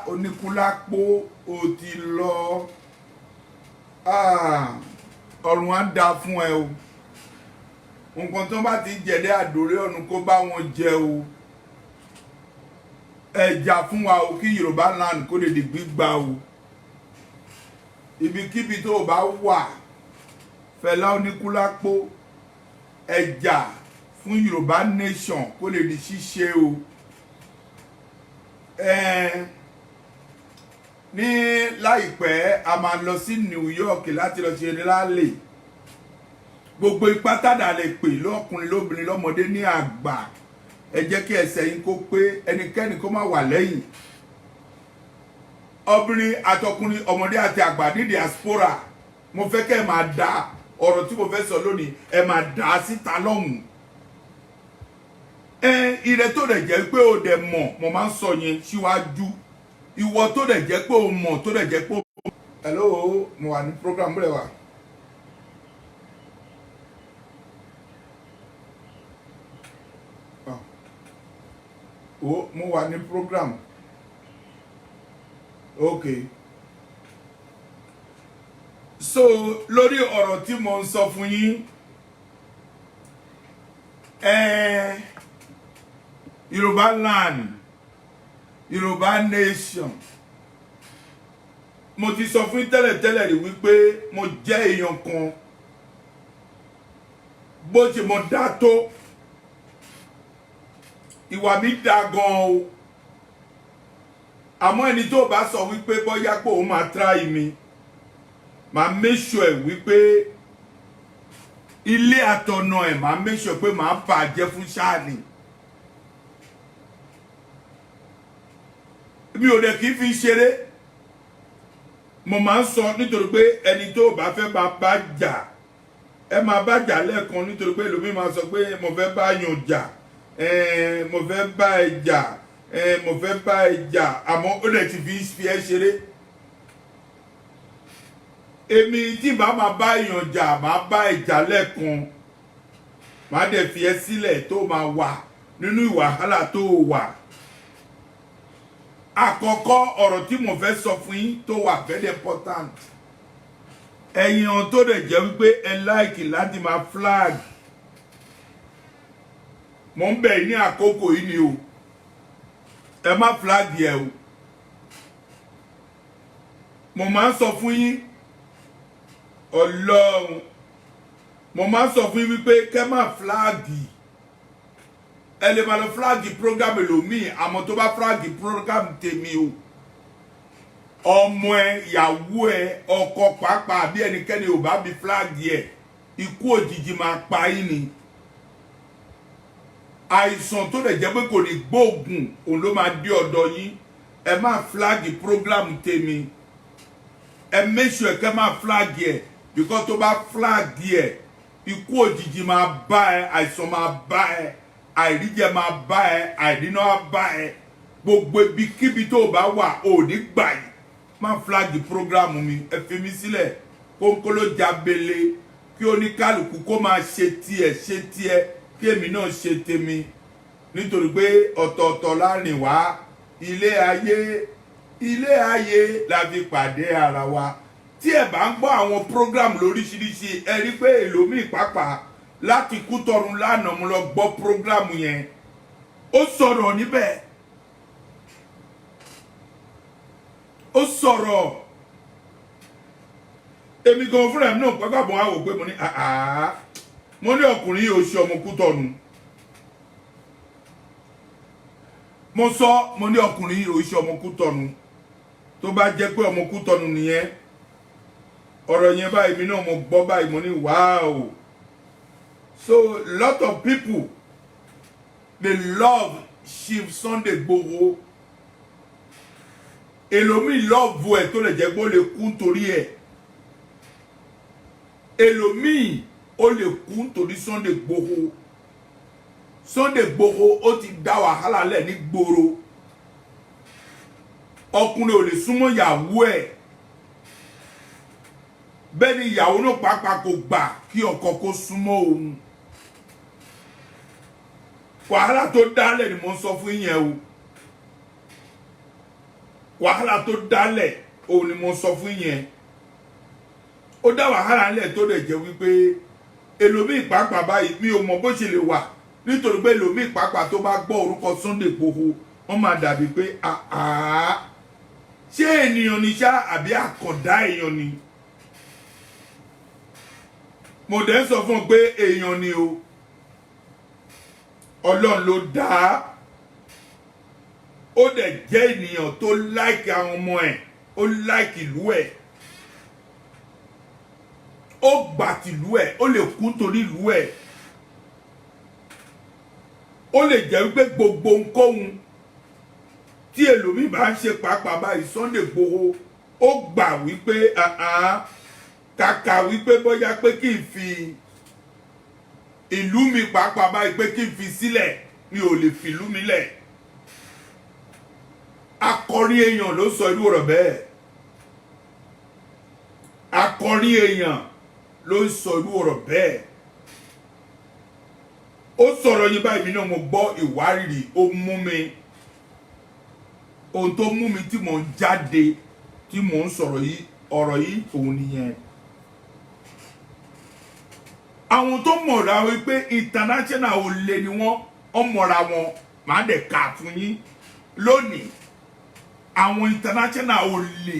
Oníkúlápó, ó ti lọ. Ah, ọ̀run á dáa fún ẹ o. Nǹkan tó bá ti jẹ̀dẹ́ àdórí ọ̀run, kó bá wọn jẹ o. Ẹ jà fún wa o, kí Yorùbá land kó lè di gbígbà o. Ibikíbi tó o bá wà, Fẹlá Oníkúlápó, ẹ jà fún Yorùbá nation kó lè di ṣíṣe o. Ẹ ní láìpẹ́, a máa lọ sí New York láti lọ ṣe rally. Gbogbo ipá tàdà lè pè, lọ́kùnrin, lóbìnrin, lọ́mọdé, ní àgbà, ẹ jẹ́ kí ẹsẹ̀ yín kó pé, ẹnikẹ́ni kó má wà lẹ́yìn. Obìnrin àtọkùnrin, ọmọdé àti àgbà ní diaspora, mo fẹ́ kẹ́ ẹ máa da ọ̀rọ̀ tí mo fẹ́ sọ lónìí, ẹ máa dà á síta lọ́hùn. Ẹ ire tó dẹ̀ jẹ́ pé o dẹ̀ mọ̀, mo máa ń sọ yẹn síwájú. Ìwọ tó dẹ̀ jẹ́ pé o mọ̀, tó dẹ̀ jẹ́ pé o. Hello, mo wà ní program bẹ́ẹ̀ wà. Ah. O mo wà ní program. Okay, so lórí ọ̀rọ̀ tí mo ń sọ fún yín, Yorùbá land, Yorùbá nation, mo ti sọ fún yín tẹ́lẹ̀tẹ́lẹ̀ rí wípé mo jẹ́ èèyàn kan bó ṣe mo dá tó, ìwà mi dá gan o. Àmọ́ ẹni tó bá sọ wípé bóyá pé òun máa try mi, máa make sure ẹ̀ wípé ilé àtọ̀nà ẹ̀, máa make sure pé máa bàjẹ́ fún sáàni. Mi ò dẹ̀ kí fi ṣeré. Mo máa ń sọ nítorí pé ẹni tó bá fẹ́ máa bá jà, ẹ máa bá jà lẹ́ẹ̀kan, nítorí pé ẹlòmíì máa sọ pé mo fẹ́ bá yàn jà, mo fẹ́ bá ẹ jà, mo fẹ́ bá ẹ jà, àmọ́ ó dẹ̀ ti fi ẹ́ ṣeré. Èmi tí bá máa bá èèyàn jà, máa bá ẹ jà lẹ́ẹ̀kan, máa dẹ̀ fi ẹ́ sílẹ̀ tó máa wà nínú ìwàhálà tó wà. Àkọ́kọ́ ọ̀rọ̀ tí mo fẹ́ sọ fún yín tó wà very important, ẹ̀yin ọ̀n tó dẹ̀ jẹ́ wípé ẹ like láti máa flag, mo ń bẹ̀ yín ní àkókò yìí ni o, ẹ má flag yẹ o. Mo máa ń sọ fún yín, Ọlọ́run, mo máa ń sọ fún yín wípé kẹ́ má flag. Ẹ lè máa lọ flag program ẹlòmíì, àmọ́ tó bá flag program tèmi o, ọmọ ẹ, ìyàwó ẹ, ọkọ pàápàá, àbí ẹnikẹ́ni ò bá bí flag ẹ, ikú òjijì máa pa yín ni. Àìsàn tó lè jẹ́ pé kò ní gbóògùn, òun ló máa dé ọ̀dọ̀ yín. Ẹ má flag program tèmi. Ẹ make sure kẹ́ má flag ẹ, because tó bá flag ẹ, ikú òjijì máa bá ẹ, àìsàn máa bá ẹ, àìríjẹ máa bá ẹ, àìríná á bá ẹ. Gbogbo ibikíbi tó o bá wà, ò ní gbà yìí. Má flag program mi. Ẹ fi mi sílẹ̀ kónkóló jábele, kí oníkálukú kó máa ṣe tiẹ̀, ṣe tiẹ̀, kí èmi náà ṣe tèmi, nítorí pé ọ̀tọ̀ọ̀tọ̀ la rìn wá ilé ayé, ilé ayé la fi pàdé ara wa. Tí ẹ bá ń gbọ́ àwọn program lóríṣiríṣi, ẹ rí pé èlòmíì pàápàá láti Kútọ̀run lánàá, mo lọ gbọ́ program yẹn, ó sọ̀rọ̀ níbẹ̀, ó sọ̀rọ̀. Èmi gan fúnra mi náà pápá bọ̀ wá wò pé mo ní àá, mo ní ọkùnrin yìí ó ṣe ọmọ Kútọ̀nù. Mo sọ, mo ní ọkùnrin yìí ó ṣe ọmọ Kútọ̀nù. Tó bá jẹ́ pé ọmọ Kútọ̀nù nìyẹn, ọ̀rọ̀ yẹn báyìí mi náà mo gbọ́ báyìí, mo ní wow. So lot of people, they love Chief Sunday Igboho. Èlòmíì love ẹ̀ tó lè jẹ́ pé ó lè kú nítorí ẹ̀. Èlòmíì ó lè kú nítorí Sunday Igboho. Sunday Igboho, ó ti dá wàhálà lẹ̀ ní gbòòrò. Ọkùnrin ò lè súnmọ́ ìyàwó ẹ̀, bẹ́ẹ̀ ni ìyàwó náà pàápàá kò gbà kí ọkọ kó súnmọ́ òun. Wàhálà tó dálẹ̀ ni mo ń sọ fún yín yẹn o. Wàhálà tó dálẹ̀ òun ni mo sọ fún yẹn. Ó dá wàhálà ńlẹ̀ tó dẹ̀ jẹ́ wípé èlòmíì pàápàá báyìí, mi ò mọ bó ṣe lè wà, nítorí pé èlòmíì pàápàá tó bá gbọ́ orúkọ Sunday Igboho, wọ́n máa dàbí pé àá, ṣé ènìyàn ni ṣá àbí àkàndá èèyàn ni? Mo dẹ̀ ń sọ fún un pé èèyàn ni o. Ọlọ́run ló dá a. Ó dẹ̀ jẹ́ ènìyàn tó like àwọn ọmọ ẹ̀, ó like ìlú ẹ̀, ó gbà tìlú ẹ̀, ó lè kú torí ìlú ẹ̀. Ó lè jẹ́ wípé gbogbo ohunkóhun tí èlòmíì bá ń ṣe pàápàá báyìí, Sunday Igboho ó gbà wípé kàkà wípé bóyá pé kí n fi ìlú mi pàápàá báyìí, pé kí n fi sílẹ̀, mi ò lè fi ìlú mi lẹ̀. Akọrin èèyàn ló sọ irú ọ̀rọ̀ bẹ́ẹ̀. Akọrin èèyàn ló ń sọ irú ọ̀rọ̀ bẹ́ẹ̀. Ó sọ̀rọ̀ yín báyìí, mi náà mo gbọ́ ìwárìrì, ó mú mi. Ohun tó mú mi tí mò ń jáde, tí mò ń sọ̀rọ̀ yìí, ọ̀rọ̀ yìí, òun nìyẹn. Àwọn tó mọ̀ra wípé international olè ni wọ́n, wọ́n mọ̀ra wọn. Màá dẹ̀ kà fún yín lónìí àwọn international olè.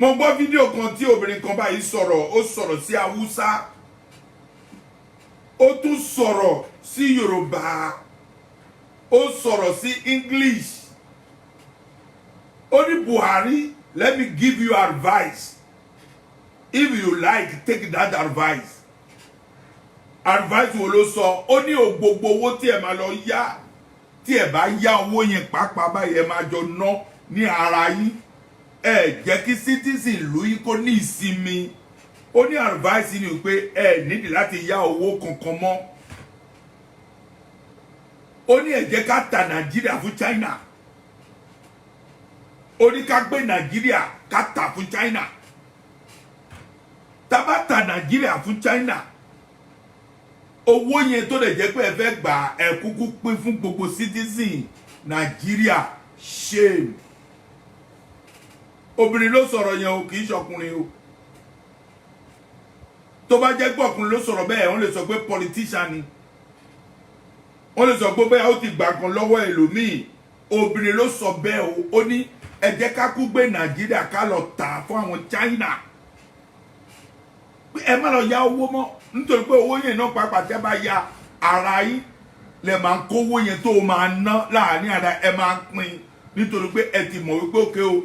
Mo gbọ́ fídíò kan tí obìnrin kan báyìí sọ̀rọ̀. Ó sọ̀rọ̀ sí Haúsá, ó tún sọ̀rọ̀ sí Yorùbá, ó sọ̀rọ̀ sí English. Ó ní, "Buhari, let me give you advice. If you like, take that advice." Advice wo ló sọ? Ó ní ògbogbo owó tí ẹ máa lọ yá, tí ẹ bá yá owó yẹn pàápàá báyìí, ẹ máa jọ ná ní ara yín. Ẹ jẹ́ kí citizen ìlú yín kó ní ìsinmi. Ó ní advice ni pé ẹ nídìí láti yá owó kankan mọ́. Ó ní ẹ jẹ́ ká ta Nàìjíríà fún China. Ó ní ká gbé Nàìjíríà, ká tà fún China. Tá bá ta Nàìjíríà fún China, owó yẹn tó lè jẹ́ pé ẹ fẹ́ gbà, ẹ kúkú pín fún gbogbo citizen Nàìjíríà. Shame. Obìnrin ló sọ̀rọ̀ yẹn o, kì í ṣọkùnrin o. Tó bá jẹ́ pé ọkùnrin ló sọ̀rọ̀ bẹ́ẹ̀, wọ́n lè sọ pé politician ni. Wọ́n lè sọ pé bẹ́ẹ̀ ó ti gbà kan lọ́wọ́ ẹlòmíì. Obìnrin ló sọ bẹ́ẹ̀ o. Ó ní ẹ jẹ́ ká kú gbé Nàìjíríà, ká lọ tà fún àwọn China. Ẹ má lọ ya owó mọ́, nítorí pé owó yẹn náà pàápàá, tẹ́ bá ya, ara yín lẹ máa ń kówó yẹn tó máa ná láàrin ara ẹ, máa ń pín, nítorí pé ẹ ti mọ̀ wípé òkè o,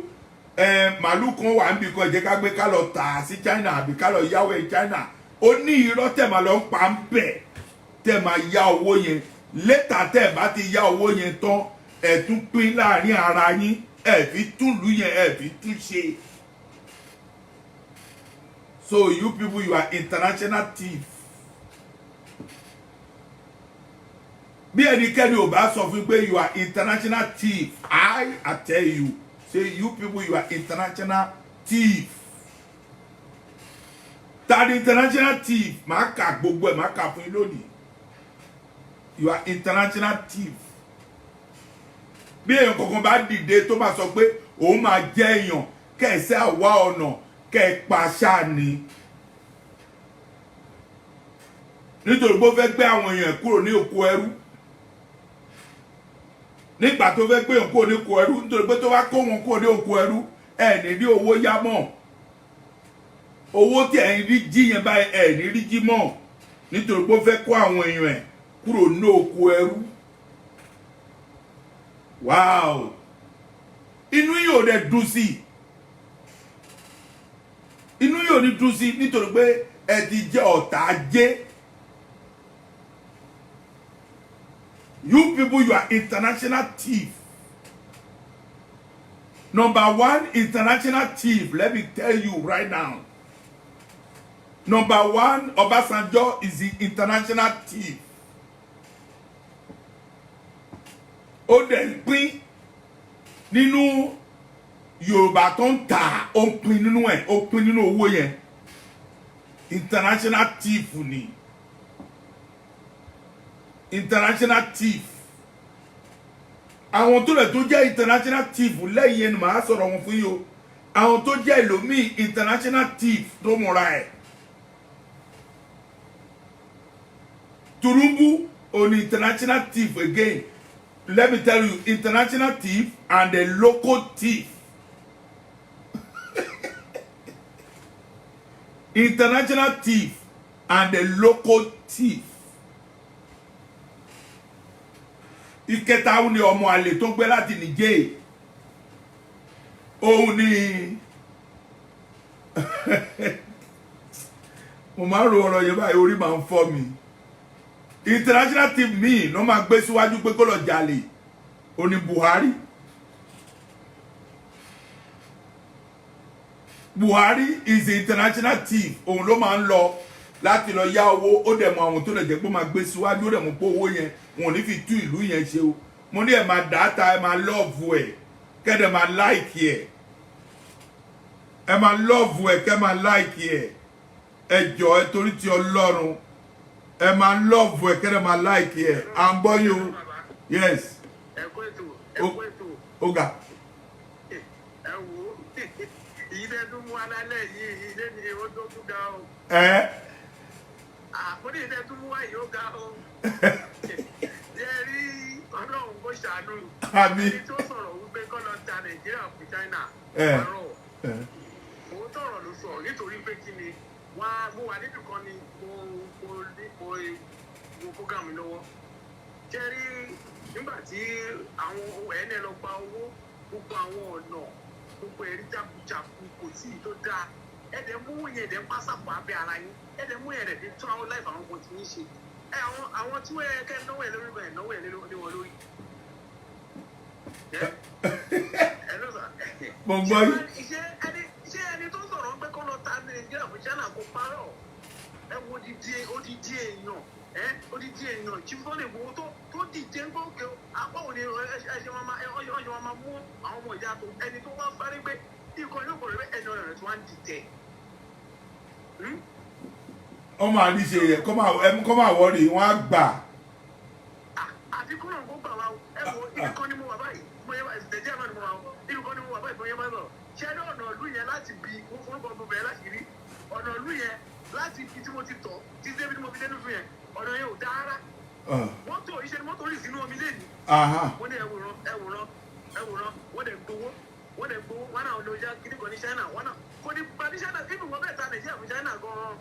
ẹ màálù kan wà níbi kan, ẹ jẹ́ ká gbé ká lọ tà sí China àbí ká lọ yáwó ẹ China. Ó ní irọ́ tẹ̀ máa lọ ń pa ń bẹ̀, tẹ̀ máa yá owó yẹn. Later, tẹ̀ bá ti yá owó yẹn tán, ẹ tún pín láàrin ara yín, ẹ fi túlù yẹn, ẹ fi tún ṣe. So you people, you are international thief. Bí ẹnikẹ́ni ò bá sọ fún pé you are international thief, I tell you say you people, you are international thief. Ta ni international thief? Máa kà gbogbo ẹ̀, máa kà fún yín lónìí. You are international thief. Bí èèyàn kankan bá dìde tó bá sọ pé òun máa jẹ́ èèyàn, kẹ̀sẹ̀ àwa ọ̀nà kẹ́ ẹ pa ṣáà ni, nítorí pé ó fẹ́ gbé àwọn èèyàn kúrò ní oko ẹrú. Nígbà tó fẹ́ gbé wọn kúrò ní oko ẹrú, nítorí pé tó bá kó wọn kúrò ní oko ẹrú, ẹ ní rí owó yá mọ́. Owó tí ẹ̀ ń rí jí yẹn báyìí, ẹ̀ ní rí jí mọ́, nítorí pé ó fẹ́ kó àwọn èèyàn ẹ̀ kúrò ní oko ẹrú. Wow, inú yóò dẹ̀ dùn sí, inú yóò ní dùn sí, nítorí pé ẹ ti jẹ́ ọ̀tá ajé. You people, you are international thief. Number one international thief, let me tell you right now, number one, Obasanjo is the international thief. Ó dẹ̀ ń pín nínú Yorùbá tó ń tà, ó ń pín nínú ẹ̀, ó pín nínú owó yẹn. International thief ni, international thief. Àwọn tó lè tó jẹ́ international thief lẹ́yìn ẹnu, màá sọ̀rọ̀ wọn fún yín o. Àwọn tó jẹ́ ìlòmíì international thief tó múra ẹ̀, Tinubu òní international thief again. Let me tell you, international thief and a local thief. International thief and a local thief. Ìkẹta òun ni ọmọ àlè tó gbé láti Niger. Òun ni mo máa ń ro ọ̀rọ̀ yẹn báyìí, orí máa ń fọ́ mi. International thief míì ló máa gbé síwájú pé kó lọ jalè, ó ní Buhari. Buhari is the international thief. Òun ló máa ń lọ láti lọ yá owó. Ó dẹ̀ mọ àwọn tó lè jẹ́ pé ó máa gbé síwájú. Ó dẹ̀ mọ̀ pé owó yẹn, wọn ò ní fi tú ìlú yẹn ṣe o. Mo ní ẹ̀ máa dàáta, ẹ̀ máa love ẹ̀, kẹ́dẹ̀ máa like ẹ̀. Ẹ máa love ẹ̀, kẹ́ máa like ẹ̀. Ẹ jọ, ẹ torí ti Ọlọ́run, ẹ máa love ẹ̀, kẹ́dẹ̀ máa like ẹ̀. À ń gbọ́ yín o. Yes. Ẹ kú ètò, ẹ kú ètò. Ó ga. Ẹ wò ó, èyí tẹ́ tún mú alálẹ̀ yìí, ilé ni ó tó tún ga o. Ẹ Àkóní yìí tẹ́ tún mú wá yìí, ó ga o. Ṣé ẹ rí, Ọlọ́run kó ṣàánú. Àmín. Ẹni tó sọ̀rọ̀ wípé kọ́ lọ ta Nàìjíríà fún China, ọ̀rọ̀ òótọ́ ọ̀rọ̀ ló sọ, nítorí pé kí ni wá, mo wà níbì kan ni mo ní mo wo program lọ́wọ́. Ṣé rí, nígbà tí àwọn ẹni lọ gba owó, gbogbo àwọn ọ̀nà, gbogbo ẹ̀rí jákujáku, kò sí tó dáa. Ẹ̀dẹ̀ mú yẹn, ẹ̀dẹ̀ ń pásàpọ̀ abẹ́ ara yín, ẹ̀dẹ̀ mú yẹn, ẹ̀dẹ̀ fi tún àwọn láìpẹ́ àwọn kan tí ń ṣe ẹ àwọn tí wọ́n yẹ kẹ́ náwó ẹ̀ lórí ẹ̀, náwó ẹ̀ lé wọn lórí. Ẹ ẹ ló sà. Mo gbọ́ yín. Ṣé ẹni tó sọ̀rọ̀ pé kọ́ lọ ta Nàìjíríà fún China kó parọ́? Ẹ wo odidi èèyàn, ẹ odidi èèyàn Chief Sunday Igboho tó dìde ń gbókè apá òní, ẹ ṣe máa ẹ ọyọ máa mú àwọn ọmọ ìyá tó ẹni tó wá sáré gbé ikọ̀ yóò kọ̀ rẹ̀, ẹni ọ̀rẹ́ tó wá ń dìtẹ̀. Ọmọ àríṣe yẹ kọ́ máa wọ́ọ̀rì wọ́n á gbà. Àti kúrò kó gbà wá o. Ẹ wo, ibi kan ni mo wà báyìí, mo yẹ báyìí, Nàìjíríà náà ni mo wà o. Ibi kan ni mo wà báyìí, mo yẹ báyìí sọ̀rọ̀. Ṣé ní ọ̀nà ìlú yẹn láti bi mo forúkọ mo bẹ̀rẹ̀ láti rí ọ̀nà ìlú yẹn láti ibi tí mo ti tọ̀ títí débi tí mo fi dénú fún yẹn, ọ̀nà yẹn ò dáa rárá. Mọ́tò iṣẹ́ ni mọ́tò rì sínú omi lẹ́yìn. Wọ́n ní ẹ̀wòrán, ẹ̀wòrán, ẹ̀wòrán. Wọ́n dẹ̀ gbowó, wọ́n dẹ̀ gbowó. Wọ́n náà lọ ya kíní kan ní China, wọ́n náà kò ní gba ní China ibi wọ́n bẹ́ẹ̀ ta Nàìjíríà fún China gan-an.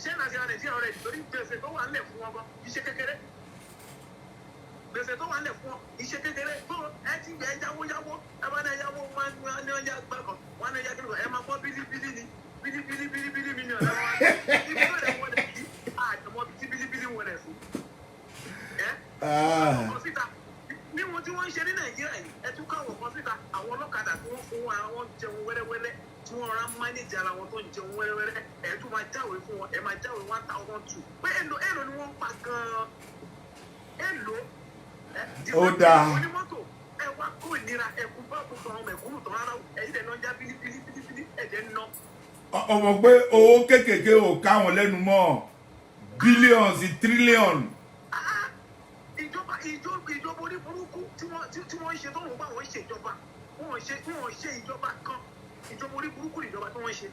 China ti ra Nàìjíríà rẹ̀ torí gbèsè tó wà nílẹ̀ fún wọn gan, iṣẹ́ kékeré, gbèsè tó wà nílẹ̀ fún wọn, iṣẹ́ kékeré tó ẹ ti gbẹ yáwó yáwó. Ẹ bá ní yáwó, wọn ní ọjà gbà kan, wọn ní ọjà kíní kan. Ẹ máa gbọ́ bílíbílí ni, bílíbílí, bílíbílí mílíọ̀nù ẹ máa ibi tó lè wọlé sí àjọmọ́ tí bílíbílí wọlé sí ẹ kan síta ní wọn tí wọ́n ń ṣe ní Nàìjíríà yìí. Ẹ tún káwọn kan síta, àwọn ọlọ́kadà tí wọ́n fún ara wọn jẹun wẹ́rẹ́wẹ́rẹ́, tí wọ́n rán mánéjì ara wọn tó ń jẹun wẹ́rẹ́wẹ́rẹ́, ẹ tún máa jáwèé fún wọn. Ẹ máa jáwèé 1,200 pé èlò, èlò ni wọ́n ń pa gan-an, èlò. Ó dáa. Onímọ́tò, ẹ wá kó ìnira ẹkú bá gbogbo àwọn mẹ̀kúnnù tán rárá. Ẹ̀yin dẹ̀ náà já bílíbílí bílíbílí, ẹ̀jẹ̀ ń ná. Ọmọ pé owó kéékèèké ò ká wọn lẹ́nu mọ́, billions, trillion. Ìjọba ìjọba orí burúkú tí wọ́n ń ṣe tó ń bá wọn ṣe ìjọba, wọn ṣe ìjọba kan, ìjọba orí burúkú ìjọba tí wọ́n ṣe.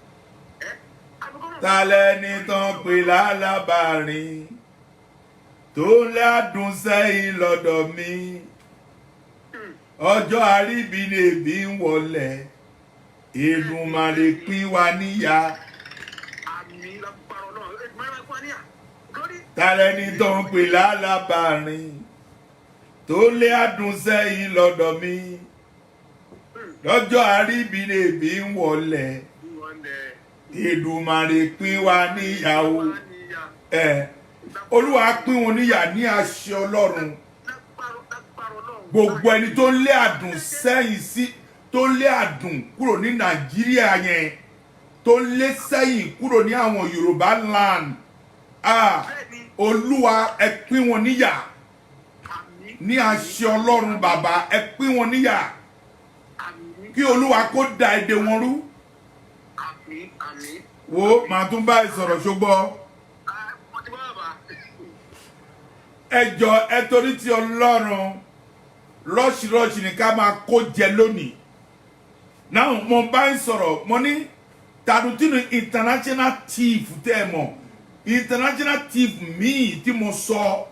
Ẹ àbíkọ́ náà. Ta lẹni tán pè lálábàárín tó ń ládùn sẹ́yìn lọ́dọ̀ mi? Ọjọ́ àríbi ni èbí ń wọlé. Èdùmàrè pín wa níyà. Àmín, lágbára Ọlọ́run, Èdùmàrè máa pín wa níyà lórí. Ta lẹni tán pè lálábàárín tó lé àdùn sẹ́yìn lọ́dọ̀ mi? Lọ́jọ́ àríbi ni èbí ń wọlé. Èdùmàrè pín wa níyàwó. Ẹ Olúwa pín wọn níyà ní àṣẹ Ọlọ́run. Gbogbo ẹni tó ń lé àdùn sẹ́yìn sí, tó ń lé àdùn kúrò ní Nàìjíríà yẹn, tó ń lé sẹ́yìn kúrò ní àwọn Yorùbá land, ah, Olúwa, ẹ pín wọn níyà ní àṣẹ Ọlọ́run. Bàbá, ẹ pín wọn níyà, kí Olúwa kó da èdè wọn rú. Àmín, àmín. Wo, màá tún bá ẹ sọ̀rọ̀, ṣùgbọ́n Mo ti bá bàbá. Ẹ jọ, ẹ torí ti Ọlọ́run. Rush rush ni ká máa kó jẹ lónìí. Now, mo bá ń sọ̀rọ̀, mo ní Tajudeen, international thief. Tẹ́ ẹ mọ̀ international thief míì tí mo sọ,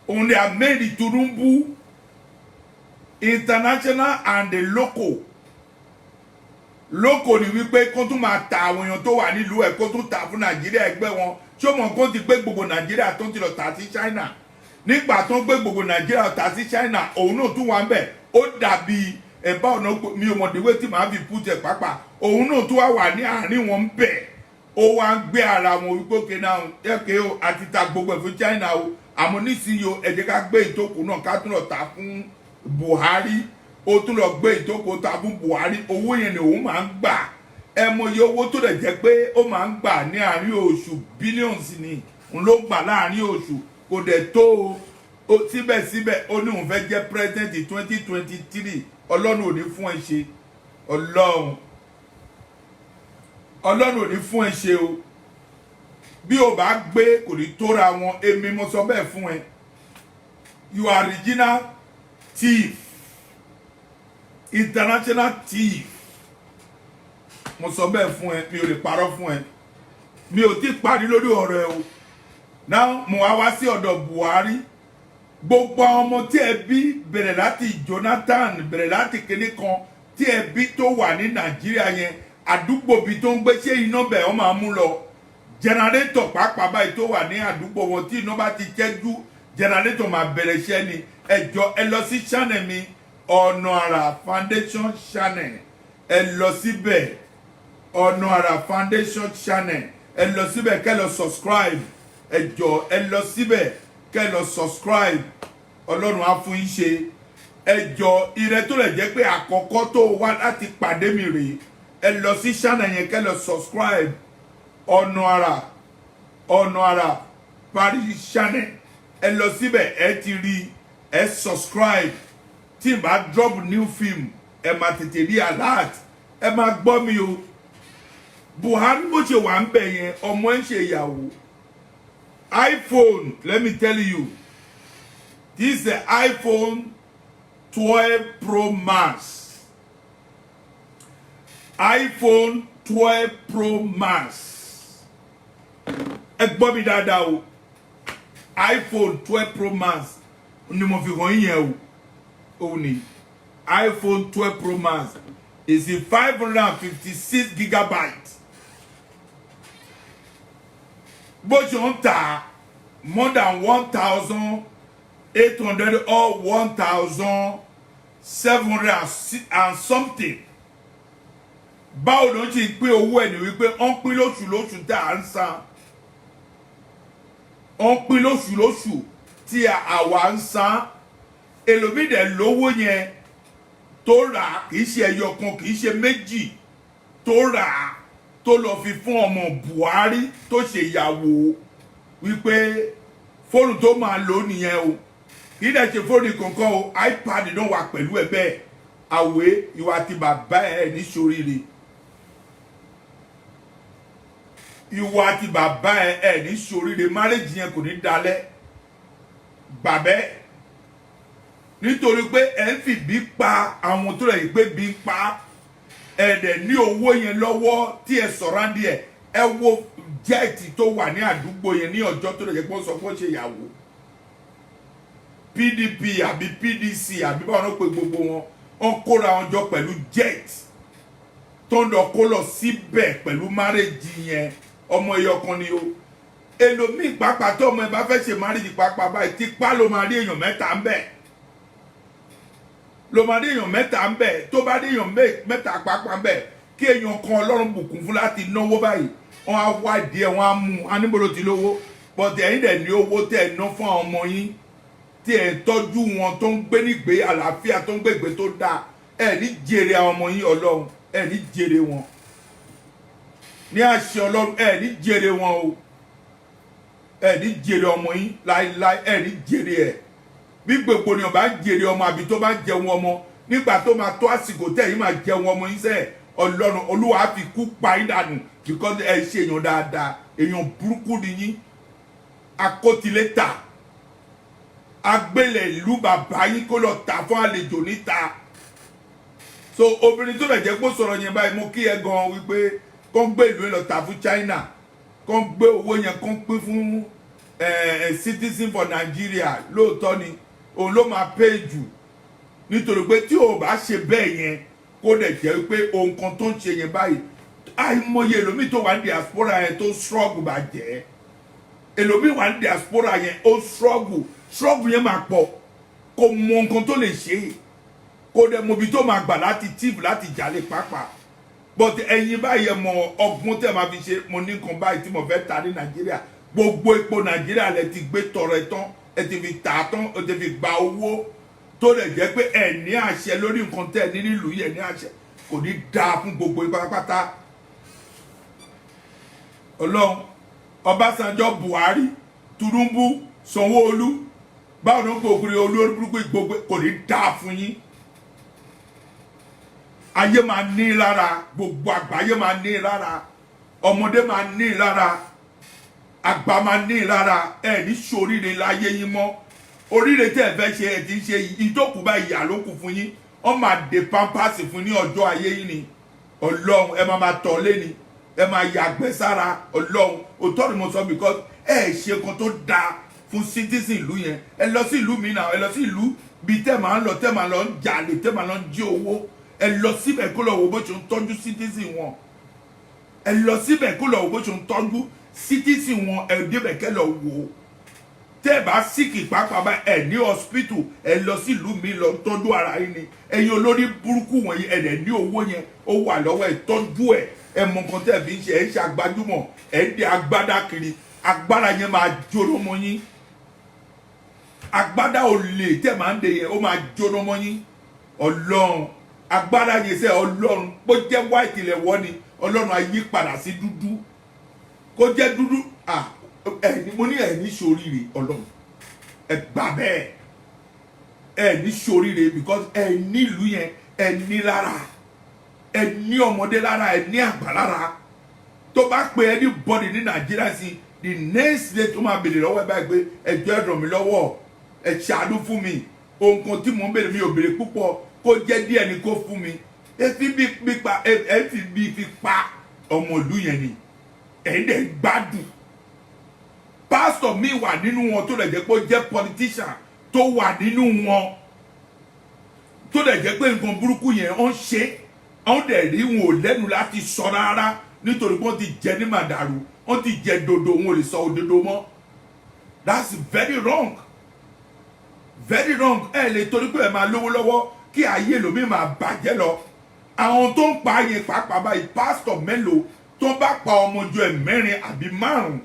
òun ni Ahmed Tinubu, international and the local. Local ni wípé kó tún máa ta àwọn èèyàn tó wà nílùú ẹ̀, kó tún ta fún Nàìjíríà ẹgbẹ́ wọn. Ṣé o mọ̀ kó ti gbé gbogbo Nàìjíríà tó ti lọ tà sí China? Nígbà tó ń gbé gbogbo Nàìjíríà tà sí China, òun náà tún wà ń bẹ̀. Ó dàbí ẹ̀bá ọ̀nà, mi ò mọ̀ dìwé tí màá fi pú jẹ pápá. Òun náà tún wá wà ní àárín wọn ń bẹ̀. Ó wá ń gbé ara wọn wípé, "Okay náà, ẹ̀kẹ́ o, àti ta gbogbo ẹ̀ fún China o, àmọ́ nísìnyí o, ẹ jẹ́ ká gbé ìtókù náà, ká tún lọ tà fún Buhari." Ó tún lọ gbé ìtókù ta fún Buhari. Owó yẹn ni òun máa ń gbà. Ẹ mọye owó tó dẹ̀ jẹ́ pé ó máa ń gbà ní àárín oṣù? Billions ni òun ló gbà láàárín oṣù. Kò dẹ̀ tó o. Síbẹ̀síbẹ̀, ó ní òun fẹ́ jẹ́ president 2023. Ọlọ́run ò ní fún ẹ ṣe. Ọlọ́run, Ọlọ́run ò ní fún ẹ ṣe o. Bí o bá gbé, kò ní tóra wọn. Èmi mo sọ bẹ́ẹ̀ fún ẹ. You are original thief, international thief. Mo sọ bẹ́ẹ̀ fún ẹ, mi ò lè parọ́ fún ẹ. Mi ò tí parí lórí ọ̀rọ̀ ẹ o. Now, mo wá wá sí ọ̀dọ̀ Buhari. Gbogbo àwọn ọmọ tí ẹ bí, bẹ̀rẹ̀ láti Jonathan, bẹ̀rẹ̀ láti kinní kan tí ẹ bí tó wà ní Nàìjíríà yẹn, àdúgbò bí tó ń gbé, ṣé iná bẹ̀ wọ́n máa mú lọ? Generator pàápàá báyìí tó wà ní àdúgbò wọn, tí iná bá ti ṣẹ́jú, generator máa bẹ̀rẹ̀ iṣẹ́ ni. Ẹ jọ, ẹ lọ sí channel mi, Ọ̀nà Àrà Foundation channel. Ẹ lọ síbẹ̀, Ọ̀nà Àrà Foundation channel. Ẹ lọ síbẹ̀ kẹ́ lọ subscribe. Ẹ jọ, ẹ lọ síbẹ̀ kẹ́ lọ subscribe. Ọlọ́run á fún yín ṣe. Ẹ jọ, ire tó lè jẹ́ pé àkọ́kọ́ tó wá láti pàdé mi rèé, ẹ lọ sí channel yẹn kẹ́ lọ subscribe. Ọ̀nà Àrà, Ọ̀nà Àrà Paris channel. Ẹ lọ síbẹ̀, ẹ ti rí, ẹ subscribe. Tí n bá drop new film, ẹ máa tètè rí alert. Ẹ máa gbọ́ mi o. Buhari, bó ṣe wà ń bẹ̀ yẹn, ọmọ ẹ̀ ń ṣe ìyàwó. iPhone, let me tell you, this is the iPhone 12 Pro Max, iPhone 12 Pro Max. Ẹ gbọ́ mi dáadáa o. iPhone 12 Pro Max ni mo fi hàn yín yẹn o. Òun ni iPhone 12 Pro Max is a 556 gigabyte. Bó ṣe ń tà, more than 1,800 or 1,700 and something. Báwo ló ń ṣe pín owó ẹ̀? Ní wípé ó ń pín lóṣù lóṣù tá à ń san, ó ń pín lóṣù lóṣù tí àwa ń san. Èlòmíì dẹ̀ lówó yẹn tó rà, kì í ṣe ẹyọ kan, kì í ṣe méjì, tó rà á, tó lọ fi fún ọmọ Buhari tó ṣe ìyàwó, wípé fóònù tó máa lò nìyẹn o. Kì í dẹ̀ ṣe fóònù kankan o, iPad náà wà pẹ̀lú ẹ bẹ́ẹ̀. Àwé, ìwà àti bàbá ẹ ní ṣoríire. Ìwà àti bàbá ẹ ní ṣoríire. Marriage yẹn kò ní dalẹ̀ gbàbẹ́, nítorí pé ẹ ń fìbí pa àwọn tó rẹ̀ yìí pé bí ń pa ẹ. Dẹ̀ ní owó yẹn lọ́wọ́ tí ẹ sọ̀rọ̀ àǹdí ẹ̀. Ẹ wo jet tó wà ní àdúgbò yẹn ní ọjọ́ tó lè jẹ́ pé ó sọ pé ó ṣe ìyàwó. PDP àbí PDC àbí báwọn náà pé gbogbo wọn, wọn kóra wọn jọ pẹ̀lú jet tó ń lọ kó lọ síbẹ̀ pẹ̀lú marriage yẹn. Ọmọ ẹyọ kan ni o. Èlòmíì pàápàá, tó ọmọ ẹ bá fẹ́ ṣe marriage pàápàá báyìí, tipá ló máa rí èèyàn mẹ́ta ń bẹ̀, ló máa rí èèyàn mẹ́ta ń bẹ̀. Tó bá rí èèyàn mẹ́ta pàápàá ń bẹ̀, kí èèyàn kan Ọlọ́run bùkún fún láti náwó báyìí, wọ́n á wá díẹ̀, wọ́n á mú un á níbo ló ti lówó. Bọ́tẹ̀ ẹ̀yin dẹ̀ ní owó tẹ̀ ẹ̀ ná fún àwọn ọmọ yín, tí ẹ̀ ń tọ́jú wọn, tó ń gbé nígbé àlàáfíà, tó ń gbégbé tó dáa. Ẹ̀ ní jèrè àwọn ọmọ yín. Ọlọ́run, ẹ̀ ní jèrè wọn ní àṣẹ Ọlọ́run. Ẹ̀ ní jèrè wọn o. Ẹ̀ ní jèrè ọmọ yín láéláé. Ẹ̀ ní jèrè ẹ̀. Bí gbogbo ènìyàn bá ń jèrè ọmọ àbí tó bá ń jẹun ọmọ, nígbà tó máa tó àsìkò tẹ̀ yín máa jẹun ọmọ yín sẹ́ẹ̀, Ọlọ́run Olúwa á fi kú pa yín dànù, because ẹ ṣe èèyàn dáadáa, èèyàn burúkú ni yín, akótilétà. Agbélẹ̀ ìlú bàbá yín kó lọ tà fún àlejò níta. So obìnrin tó lè jẹ́ pé ó sọ̀rọ̀ yẹn báyìí, mo kí ẹ gan wípé kó ń gbé ìlú yẹn lọ tà fún China, kó ń gbé owó yẹn, kó ń pín fún citizen for Nigeria. Lóòótọ́ ni, òun ló máa pay jù, nítorí pé tí o bá ṣe bẹ́ẹ̀ yẹn, kó dẹ̀ jẹ́ pé ohun kan tó ń ṣe yẹn báyìí, àìmọye ẹlòmíì tó wà ní diaspora yẹn tó struggle bàjẹ́. Ẹlòmíì wà ní diaspora yẹn, ó struggle, struggle yẹn máa pọ̀, kò mọ nǹkan tó lè ṣe, kò dẹ̀ mọ ibi tó máa gbà láti thief, láti jalè pàápàá. But ẹ̀yin báyìí, ẹ mọ ọgbọ́n tẹ́ máa fi ṣe. Mo ní nǹkan báyìí tí mo fẹ́ ta ní Nàìjíríà. Gbogbo epo Nàìjíríà lẹ ti gbé tọrọ ẹ tán, ẹ ti fi tà tán, ẹ ti fi gba owó, tó lè jẹ́ pé ẹ ní àṣẹ lórí nǹkan tẹ́ ẹ ní nílùú yẹn ní àṣẹ. Kò ní dáa fún gbogbo yín pátápátá. Ọlọ́run, Ọbásanjọ́, Buhari, Tinubu, Sanwó-Olú, báwo ló ń gbòògùn olórí burúkú gbogbo? Kò ní dáa fún yín. Ayé máa ní lára, gbogbo àgbáyé máa ní lára, ọmọdé máa ní lára, àgbà máa ní lára. Ẹ ní ṣoríire láyé yín mọ́. Oríire tẹ́ ẹ fẹ́ ṣe, ẹ ti ń ṣe ìjókòó bá ìyà ló kù fún yín. Wọ́n máa dé pampers fún ní ọjọ́ ayé yín ni. Ọlọ́run, ẹ máa máa tọ̀ lé ni, ẹ máa yàgbẹ́ sára. Ọlọ́run, òótọ́ ni mo sọ, because ẹ ṣe nǹkan tó dáa fún citizen ìlú yẹn. Ẹ lọ sí ìlú mi náà, ẹ lọ sí ìlú bíi tẹ́ máa ń lọ, tẹ́ máa lọ ń jalè, tẹ́ máa lọ ń jí owó. Ẹ lọ síbẹ̀ kó lọ wo bó ṣe ń tọ́jú citizen wọn. Ẹ lọ síbẹ̀ kó lọ wo bó ṣe ń tọ́jú citizen wọn. Ẹ débẹ̀ kẹ́ lọ wò ó. Tẹ́ ẹ bá sick pàápàá bá ẹ ní hospital, ẹ lọ sí ìlú mi lọ tọ́jú ara yín ni. Ẹ̀yin olórí burúkú wọ̀nyí, ẹ dẹ̀ ní owó yẹn, ó wà lọ́wọ́ ẹ, tọ́jú ẹ. Ẹ mọ nǹkan tẹ́ ẹ fi ń ṣe. Ẹ ń ṣe agbájúmọ̀, ẹ ń dé agbádá kiri. Agbára yẹn máa jóná mọ́ yín. Agbádá olè tẹ́ máa ń dé yẹn, ó máa jóná mọ́ yín. Ọlọ́run, agbára yẹn sẹ́, Ọlọ́run, bó jẹ́ white ilẹ̀ wọ́ ni, Ọlọ́run á yí padà sí dúdú, kó jẹ́ dúdú. Ah, ẹ ní mo ní ẹ ní ṣoríire. Ọlọ́run, ẹ gbà bẹ́ẹ̀, ẹ ní ṣoríire, because ẹ nílùú yẹn, ẹ ní lára, ẹ ní ọmọdé lára, ẹ ní àgbà lára. Tó bá pe anybody ní Nàìjíríà sí, the next day tó máa béèrè lọ́wọ́ ẹ báyìí pé ẹjọ́, ẹ ràn mí lọ́wọ́, ẹ ṣàánú fún mi, ohun kan tí mò ń béèrè, mi ò béèrè púpọ̀, kó jẹ́ díẹ̀ ni kó fún mi. Ẹ fi bí pípa, ẹ fi bí fi pa ọmọ ìlú yẹn ni. Ẹ dẹ̀ gbádùn. Pásítọ̀ mi wà nínú wọn tó lè jẹ́ pé ó jẹ́ politician tó wà nínú wọn, tó lè jẹ́ pé nǹkan burúkú yẹn ó ń ṣe, ó ń dẹ̀ rí wọn ò lẹ́nu láti sọ rárá, nítorí pé wọ́n ti jẹ ní màdàrú, wọ́n ti jẹ dodo, wọn ò lè sọ òdodo mọ́. That's very wrong, very wrong. Ẹ lè torí pé ẹ máa lówó lọ́wọ́ kí ayé lómi máa bàjẹ́ lọ. Àwọn tó ń pa yẹn pàápàá báyìí, pásítọ̀ mélòó tó bá pa ọmọ ju ẹ̀ mẹ́rin àbí márùn-ún,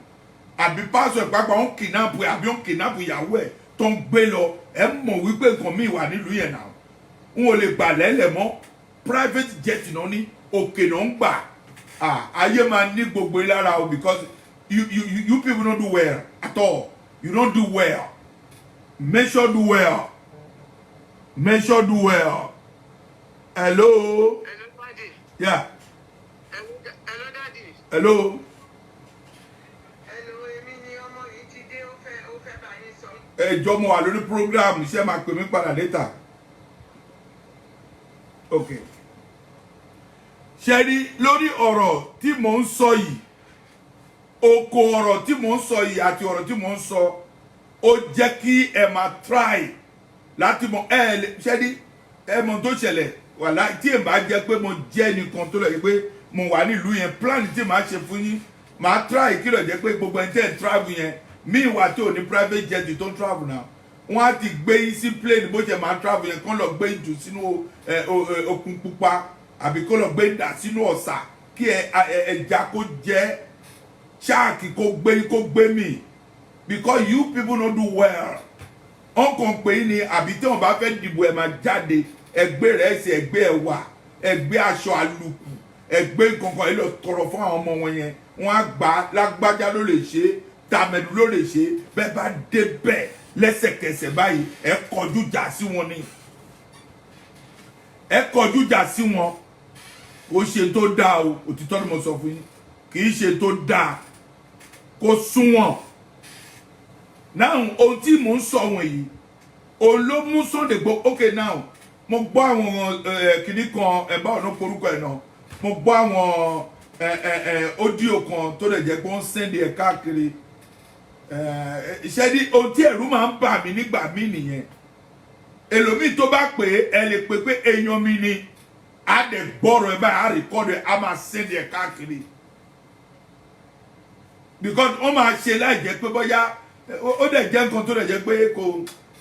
àbí pásítọ̀ ẹ̀ pàápàá ń kidnap ẹ̀, àbí ń kidnap ìyàwó ẹ̀ tó ń gbé lọ, ẹ mọ̀ wípé nǹkan míì wà nílùú yẹn náà. N ò lè gbà lẹ́lẹ̀ mọ́. Private jet náà ní òkè náà ń gbà. Ah, ayé máa ní gbogbo lára o, because you people don't do well at all. You don't do well. Make sure do well, make sure do well. Hello? Hello, Daddy. Yeah. Hello, Daddy. Hello. Hello, èmi ni ọmọ yìí ti dé, ó fẹ́ bá yín sọ. Ẹ jọ̀ọ́, mo wà lórí program. Iṣẹ́, máa pè mí padà later. Ok, ṣe rí lórí ọ̀rọ̀ tí mò ń sọ yìí, oko ọ̀rọ̀ tí mò ń sọ yìí àti ọ̀rọ̀ tí mò ń sọ, ó jẹ́ kí ẹ máa try láti mọ ẹ lè ṣe rí. Ẹ mọ tó ṣẹlẹ̀ wàhálà tí èèyàn bá jẹ́ pé mo jẹ́ nìkan tó lọ yìí pé mo wà nílùú yẹn, plan tí màá ṣe fún yín, màá try kí ló jẹ́ pé gbogbo ẹni tẹ́ ẹ̀ travel yẹn míì wà tí ò ní private jet tó ń travel náà, wọ́n á ti gbé yín sí plane bó ṣe máa travel yẹn, kán lọ gbé jù sínú òkun pupa, àbí kó lọ gbé dà sínú ọ̀sà, kí ẹja kó jẹ, shark kó gbé, kó gbé mì, because you people no do well. Wọ́n kàn pé ní àbí tí wọ́n bá fẹ́ dìbò, ẹ̀ máa jáde, ẹgbẹ́ rẹ̀ ẹsẹ̀, ẹgbẹ́ ẹ̀wà, ẹgbẹ́ aṣọ àlùkù, ẹgbẹ́ kankan ẹ lọ tọrọ fún àwọn ọmọ wọn yẹn. Wọ́n á gbà lágbájá ló lè ṣe, tàmẹ̀dù ló lè ṣe. Bẹ́ẹ̀ bá dé bẹ́ẹ̀ lẹ́sẹ̀kẹsẹ̀ báyìí, ẹ kọjú jà sí wọn ni, ẹ kọjú jà sí wọn. Kò ṣe tó dáa o. Òtítọ́ ni mo sọ fún yín, kì í ṣe tó dáa, kò sunwọ̀n náà. Ohun tí mò ń sọ wọ̀nyí Òun ló mú Sunday Igboho. Okay, now mo gbọ́ àwọn kìnnì kan ẹ bá ọ̀nà porúkọ ẹ̀ náà. Mo gbọ́ àwọn audio kan tó lè jẹ́ pé wọ́n ń send ẹ̀ káàkiri. Iṣẹ́ ní ohun tí ẹ̀rù máa ń bà mí nígbà mí nìyẹn. Èlòmíì tó bá pè é, ẹ lè pè pé èèyàn mi ni, á dẹ̀ gbọ́rọ̀ ẹ báyìí, á record ẹ̀, á máa send ẹ̀ káàkiri, because wọ́n máa ṣe láì jẹ́ pé bóyá ó dẹ̀ jẹ́ nǹkan tó dẹ̀ jẹ́ pé kò,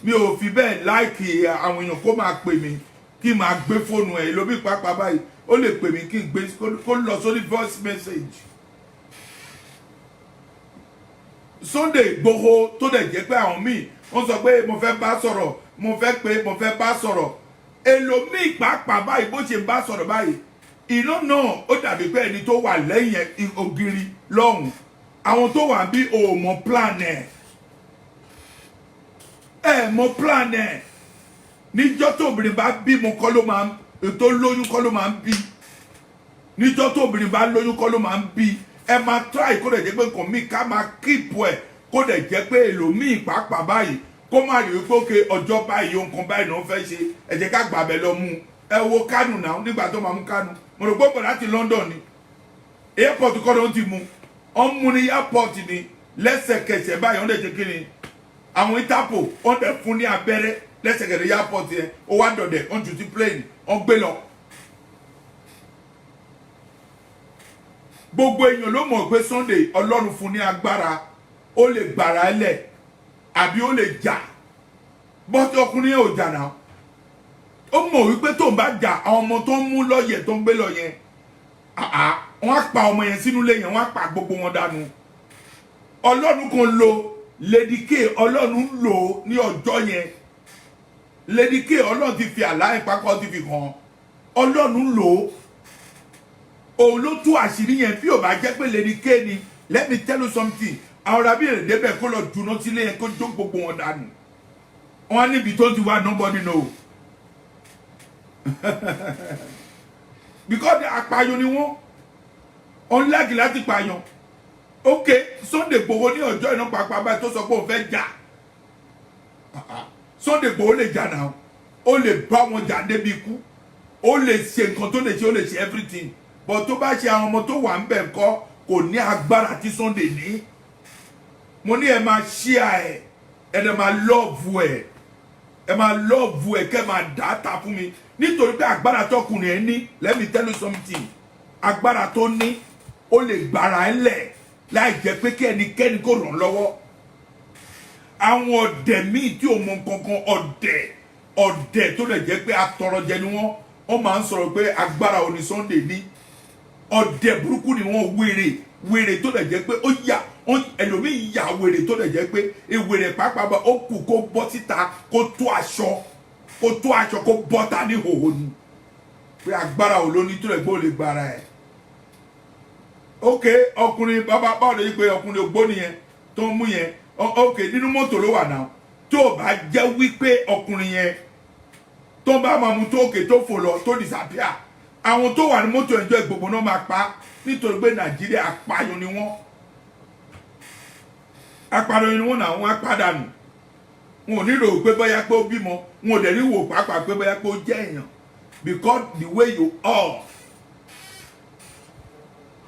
mi ò fi bẹ́ẹ̀ like àwọn èèyàn kó máa pè mí kí n máa gbé fóònù ẹ̀. Lómi pàápàá báyìí, ó lè pè mí kí n gbé, kó lọ sórí voice message. Sunday Igboho tó dẹ̀ jẹ́ pé àwọn míì wọ́n sọ pé mo fẹ́ bá sọ̀rọ̀, mo fẹ́ pé mo fẹ́ bá sọ̀rọ̀. Èlòmíì pàápàá báyìí, bó ṣe bá sọ̀rọ̀ báyìí, iná náà ó dàbí pé ẹni tó wà lẹ́yìn ògiri lọ́hùn, àwọn tó wà bí ò mọ plan ẹ̀, ẹ̀ mọ plan ẹ̀. Níjọ́ tó obìnrin bá bímọ kọ́ ló máa ń tó lóyún kọ́ ló máa ń bí. Níjọ́ tó obìnrin bá lóyún kọ́ ló máa ń bí. Ẹ máa try kó dẹ̀ jẹ́ pé nǹkan míì ká máa keep ẹ̀, kó dẹ̀ jẹ́ pé èlòmíì pàápàá báyìí kó má rí wípé ókè ọjọ́ báyìí, nǹkan báyìí náà fẹ́ ṣe, ẹ jẹ́ ká gbàbẹ lọ mú. Ẹ wo Kánò náà, nígbà tó máa mú Kánò, mo rò pé bọ̀ láti London ni, airport kọ́ ló ń ti mú. Wọ́n mú ní airport ni lẹ́sẹ̀kẹsẹ̀ báyìí. Wọ́n dẹ̀ ṣe kí ni, àwọn Interpol wọ́n dẹ̀ fún ní abẹ́rẹ́ lẹ́sẹ̀kẹsẹ̀ airport yẹn. Ó wá dọ̀dẹ̀, wọ́n jù sí plane, wọ́n gbé lọ. Gbogbo èèyàn ló mọ̀ pé Sunday, Ọlọ́run fún ní agbára, ó lè gbàrà ẹ lẹ̀ àbí ó lè jà bọ́tí. Ọkùnrin yẹn ò jà náà. Ó mọ̀ wípé tó ń bá jà, àwọn ọmọ tó ń mú lọ́yẹ̀ tó ń gbé lọ yẹn, wọ́n á pa ọmọ yẹn sínú ilé yẹn, wọ́n á pa gbogbo wọn dànù. Ọlọ́run kan lo Lady K, Ọlọ́run lò ó ní ọjọ́ yẹn. Lady K, Ọlọ́run ti fi àlá ìpapọ̀ ti fi hàn, Ọlọ́run lò ó, òun ló tú àṣírí yẹn. Bí ò bá jẹ́ pé Lady K ni, let me tell you something, àwọn rabi èrè débẹ̀ kó lọ juná sílé yẹn, kó jó gbogbo wọn dànù. Wọn níbi tó ti wá, nobody know, because apààyàn ni wọ́n, ọ̀n láàgì láti pààyàn. Ok, Sunday Igboho ní ọjọ́ iná pàápàá báyìí tó sọ pé òun fẹ́ jà, Sunday Igboho lè jà náà, ó lè bá wọn jà débi ikú, ó lè ṣe nǹkan tó lè ṣe, ó lè ṣe everything, but tó bá ṣe àwọn ọmọ tó wà ń bẹ̀ ńkọ́? Kò ní agbára tí Sunday ní. Mo ní ẹ máa share ẹ, ẹ dẹ̀ máa love ẹ, ẹ máa love ẹ, kẹ́ máa dá ta fún mi, nítorí pé agbára tọkùnrin ẹ ní, let me tell you something, agbára tó ní, ó lè gbára ẹ lẹ̀ láì jẹ́ pé kí ẹnikẹ́ni kò ràn lọ́wọ́. Àwọn ọ̀dẹ̀ míì tí ò mọ kankan, ọ̀dẹ̀ ọ̀dẹ̀ tó lè jẹ́ pé atọrọjẹ ni wọ́n, wọ́n máa ń sọ̀rọ̀ pé agbára òní Sunday ní. Ọ̀dẹ̀ burúkú ni wọ́n, wèrè wèrè tó lè jẹ́ pé ó yà ẹlòmíì yà wèrè tó lè jẹ́ pé ewèrè pàápàá bá ó kù kó bọ́ síta, kó tó aṣọ, kó tó aṣọ, kó bọ́ta ní hòhò ni, pé agbára ò lóní tó lè gbó lè gbára ẹ̀. Ok, ọkùnrin bàbá, báwo lè yí pé ọkùnrin ògbóni yẹn tó ń mú yẹn? Ok, nínú mọ́tò ló wà náà. Tó o bá jẹ́ wípé ọkùnrin yẹn tó ń bá máa mú tó òkè tó fò lọ tó disappear, àwọn tó wà ní mọ́tò ẹ̀jọ́ gbogbo náà máa pa, nítorí pé Nàìjíríà, apààyàn ni wọ́n, apààyàn ni wọ́n náà, wọ́n á pàdánù. Wọn ò ní rò pé bóyá pé ó bímọ, wọn ò dẹ̀ ní wò pàápàá pé bóyá pé ó jẹ́ èèyàn, because the way you are.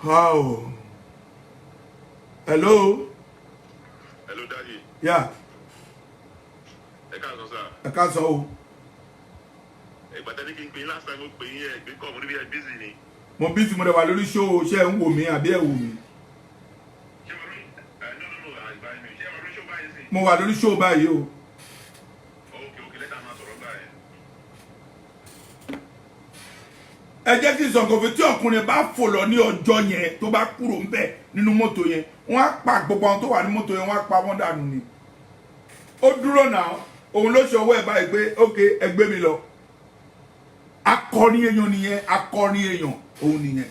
How? Hello? Hello, Daddy. Yeah. Ẹ káàsán, sir. Ẹ káàsán o. Ìgbà tẹ́lẹ̀ kí n pè yín last time, mo pè yín, ẹ̀ gbé kọ́, mo níbi ẹ̀ busy ni. Mo bí tí mo dẹ̀ wà lórí show. Ṣé ẹ ń wò mí àbí ẹ wò mí? Ṣé wàá rí ẹ? No, no, no, àgbà mi. Ṣé wàá rí show báyìí sí? Mo wà lórí show báyìí o. Ok, later máa sọ̀rọ̀ gbà yẹn. Ẹ jẹ́ kí n sọ nǹkan fún tí ọkùnrin bá fò lọ ní ọjọ́ yẹn, tó bá kúrò ńbẹ̀ nínú mọ́tò yẹn, wọ́n á pa gbogbo àwọn tó wà ní mọ́tò yẹn, wọ́n á pa wọ́n dànù ni. Ó dúró náà, òun ló ṣe ọwọ́ ẹ̀ báyìí pé ok, ẹ gbé mi lọ. Akọni èèyàn nìyẹn, akọni èèyàn òun nìyẹn.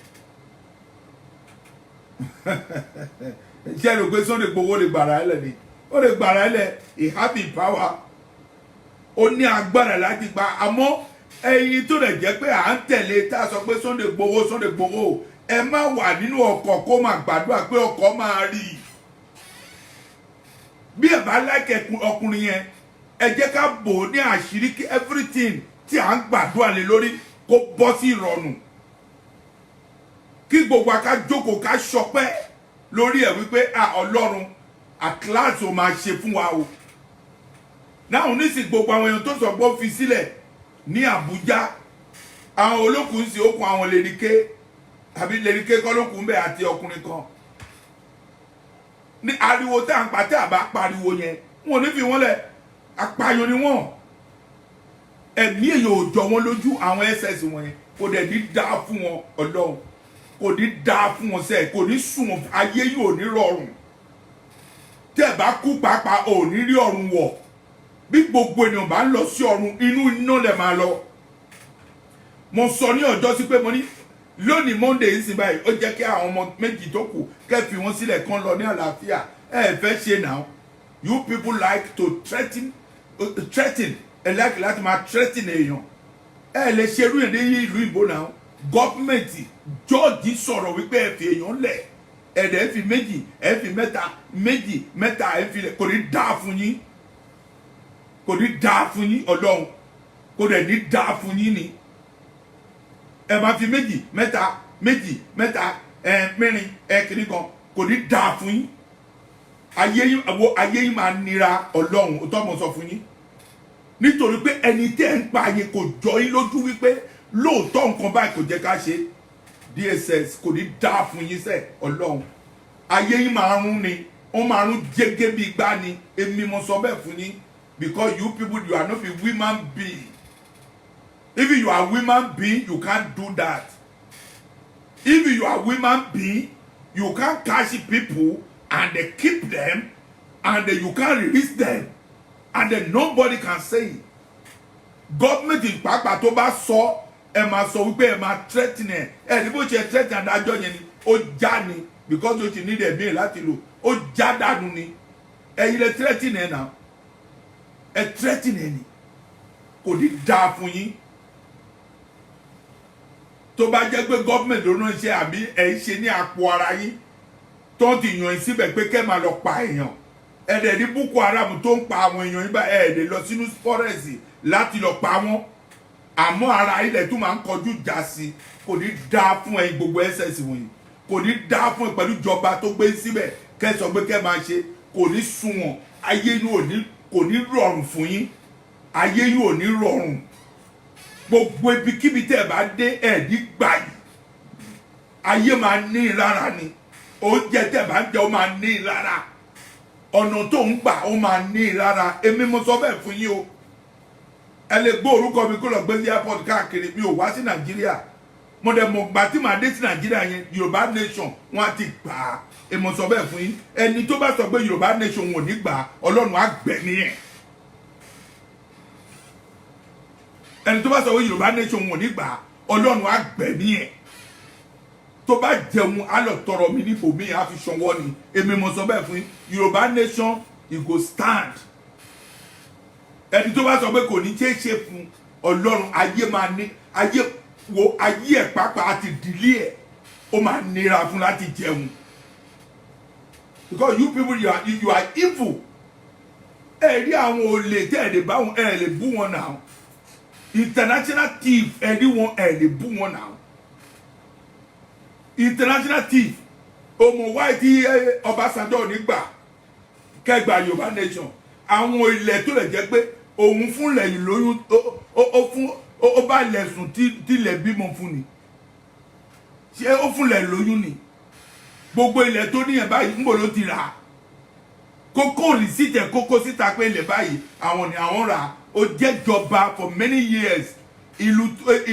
Ṣé ẹ rò pé Sunday Igboho lè gbàrà ẹ lẹ ni? Ó lè gbàrà ẹ lẹ. He have the power, ó ní agbára láti gba. Àmọ́ ẹyin tó lè jẹ́ pé à ń tẹ̀lé tá a sọ pé Sunday Igboho, Sunday Igboho, ẹ má wà nínú ọkọ̀ kó máa gbàdúrà pé ọkọ̀ máa rí i. Bí ẹ bá láìkẹ́ ọkùnrin yẹn, Ẹ jẹ́ ká bò ó ní àṣírí kí everything tí à ń gbàdúrà lé lórí kó bọ́ sí ìrọ̀rùn, kí gbogbo wa ká jókòó, ká ṣọpẹ́ lórí ẹ̀ wípé a Ọlọ́run at last ó máa ṣe fún wa o. Náà nísì, gbogbo àwọn èèyàn tó sọ pé ó fi sílẹ̀ ní Àbújá, àwọn olókùn sí okùn, àwọn lèrìké àbí lèrìké kọ́ lókùn bẹ́ẹ̀ àti ọkùnrin kan ní ariwo tá à ń pa. Tí a bá pariwo yẹn, wọn ò ní fi wọ́n lẹ̀. Apààyàn ni wọ́n, ẹ̀mí èèyàn ò jọ wọ́n lójú. Àwọn SS wọn yẹn, kò dẹ̀ ní dáa fún wọn. Ọlọ́run, kò ní dáa fún wọn sẹ́ẹ̀, kò ní sùn wọn. Ayé yìí ò ní rọrùn. Tẹ́ ẹ̀ bá kú pàápàá, ò ní rí ọ̀run wọ̀. Bí gbogbo ènìyàn bá ń lọ sí ọ̀run, inú iná lẹ̀ máa lọ. Mo sọ ní ọjọ́ sí pé mo ní lónìí Monday ń sìn báyìí, ó jẹ́ kí àwọn ọmọ méjì tó kù kẹ́ fi wọ́n sílẹ̀ kán lọ ní àlàáfíà. Ẹ fẹ́ ṣe now. You people like to threaten, threaten. Ẹ like láti máa threaten èèyàn. Ẹ lè ṣerú yẹn ní ìlú ìbò náà. Gọ́ọ̀mẹ̀ntì jọ́ọ̀jì sọ̀rọ̀ wípé ẹ fi èèyàn lẹ̀, ẹ̀dẹ̀ fi méjì, ẹ fi mẹ́ta, méjì, mẹ́ta, ẹ fi lẹ̀. Kò ní dáa fún yín, kò ní dáa fún yín. Ọlọ́run, kò dẹ̀ ní dáa fún yín ni. Ẹ máa fi méjì, mẹ́ta, méjì, mẹ́ta, ẹ mẹ́rin, ẹ kìíní kan. Kò ní dáa fún yín. Ayé yín wo, ayé yín máa nira. Ọlọ́run tó mọ̀ sọ fún yín, nítorí pé ẹni tẹ́ ń pa yẹn kò jọ yín lójú wípé lóòótọ́ nǹkan báyìí kò jẹ́ ká ṣe. DSS, kò ní dáa fún yín sẹ́. Ọlọ́run, ayé yín máa rún ni, ó máa rún jẹ́gẹ́ bí gbá ni. Èmi mo sọ bẹ́ẹ̀ fún yín, because you people, you are not a human being. If you are human being, you can't do that. If you are human being, you can't catch people and they keep them and then you can't release them and then nobody can say it. Gọ́ọ̀mẹ̀ntì pàápàá tó bá sọ, ẹ máa sọ wípé ẹ máa threaten ẹ. Ẹ ní bó ṣe threaten adájọ́ yẹn ni ó já ni, because ó ti ní ẹ̀mí láti lò, ó já dànù ni. Ẹ̀yin lè threaten ẹ náà, ẹ threaten ẹ ni. Kò ní dáa fún yín. Tó bá jẹ́ pé gọ́ọ̀mẹ̀ntì ló rán iṣẹ́ àbí ẹ̀ ń ṣe ní àpò ara yín tó ti yàn yín síbẹ̀ pé kẹ́ máa lọ pa èèyàn, ẹ̀dẹ̀ ní Boko Haram tó ń pa àwọn èèyàn yín bá ẹ̀ lè lọ sínú forest láti lọ pa wọ́n, àmọ́ ara ilẹ̀ tó máa ń kọjú ìjà sí. Kò ní dáa fún ẹ̀yin gbogbo SS wọ̀nyí. Kò ní dáa fún ẹ pẹ̀lú ìjọba tó gbé síbẹ̀ kẹ́ sọ pé kẹ́ máa ṣe. Kò ní sunwọ̀n. Ayé inú ò ní, kò ní rọrùn fún yín. Ayé yín ò ní rọrùn. Gbogbo ibikíbi tẹ́ ẹ bá dé, ẹ̀ ní gbà yìí. Ayé máa ní i lára ni. Oúnjẹ tẹ́ ẹ bá ń jẹ, ó máa ní i lára. Ọ̀nà tó ń gbà, ó máa ní i lára. Èmi mo sọ bẹ́ẹ̀ fún yín o. Ẹ lè gbọ́ orúkọ mi kó lọ gbé sí airport káàkiri. Mi ò wá sí Nàìjíríà. Mo dẹ̀ mọ̀ gbà tí màá dé sí Nàìjíríà yẹn, Yorùbá nation wọn á ti gbà á. Èmi sọ bẹ́ẹ̀ fún yín. Ẹni tó bá sọ pé Yorùbá nation wọn ò ní gbà á, Ọlọ́run á gbẹ̀mí ẹ̀. Ẹni tó bá sọ pé Yorùbá nation wọn ò ní gbà á, Ọlọ́run á gbẹ̀mí ẹ̀. Tó bá jẹun, á lọ tọrọ mi nípò mi, á fi ṣanwọ́ ni. Èmi mo sọ bẹ́ẹ̀ fún yín. Yorùbá nation, e go stand. Ẹni tó bá sọ pé kò ní ṣeé ṣe fún Ọlọ́run, ayé máa ní ayé wo ayé ẹ̀ pàápàá àti ìdílé ẹ̀, ó máa nira fún láti jẹun, because you people, you are evil. Ẹ rí àwọn olè tẹ́ ẹ lè bá wọn, ẹ lè bú wọn náà. International thief, ẹ rí wọn, ẹ lè bú wọn náà. International thief òmò wáyé tí Ọbásanjọ́ nígbà kẹgbà Yorùbá nation. Àwọn ilẹ̀ tó lè jẹ́ pé òun fúnlẹ̀ yìí lóyún, ó fún ó bá lẹ̀sùn tílẹ̀ bímọ fún ni. Ṣé ó fúnlẹ̀ lóyún ni? Gbogbo ilẹ̀ tó níyẹn báyìí, ń bò ló ti rà á? Kókó rìsíìtì ẹ̀, kókó síta pé ilẹ̀ báyìí àwọn ni àwọn rà á. Ó jẹ́jọba for many years. Ìlú,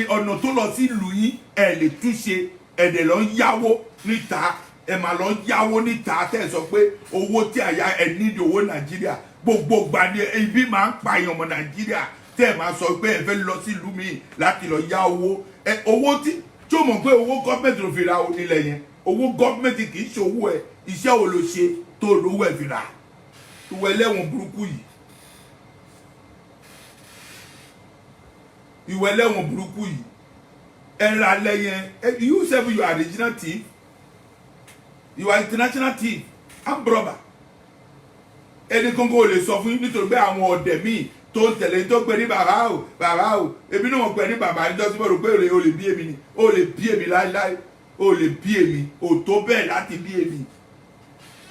ọ̀nà tó lọ sí ìlú yín, ẹ̀ lè túnṣe. Ẹ̀dẹ̀ lọ ń yáwó níta, ẹ̀ máa lọ ń yáwó níta. Tẹ́ ẹ sọ pé owó tí àyà ẹ̀ nídìí, owó Nàìjíríà, gbogbo gbà ní ibi máa ń pa èèyàn ọmọ Nàìjíríà. Tẹ́ ẹ máa sọ pé ẹ fẹ́ lọ sí ìlú míì láti lọ yá owó ẹ, owó tí ó mọ̀ pé owó gọ́ọ̀mẹ̀ntì ló fi ra ilẹ̀ yẹn. Owó gọ́ọ̀mẹ̀ntì, kì í ṣe owó ẹ. Iṣẹ́ wo ló ṣe tó lówó ẹ fi rà? Ìwọ ẹlẹ́wọ̀n burúkú yìí, ìwọ ẹlẹ́wọ̀n burúkú yìí, ẹ ra lẹ́yìn. You sef, you are regional thief, you are international thief, armed robber. Ẹni kankan ò lè sọ fún yín, nítorí pé àwọn ọ̀dẹ̀ míì tó ń tẹ̀lé, tó pè ní bàbá o, bàbá o. Èmi náà wọ́n pè ní bàbá níjọ́ tí mo rò pé o lè bí èmi ni. O lè bí èmi láéláé, o lè bí èmi. O tó bẹ́ẹ̀ láti bí èmi,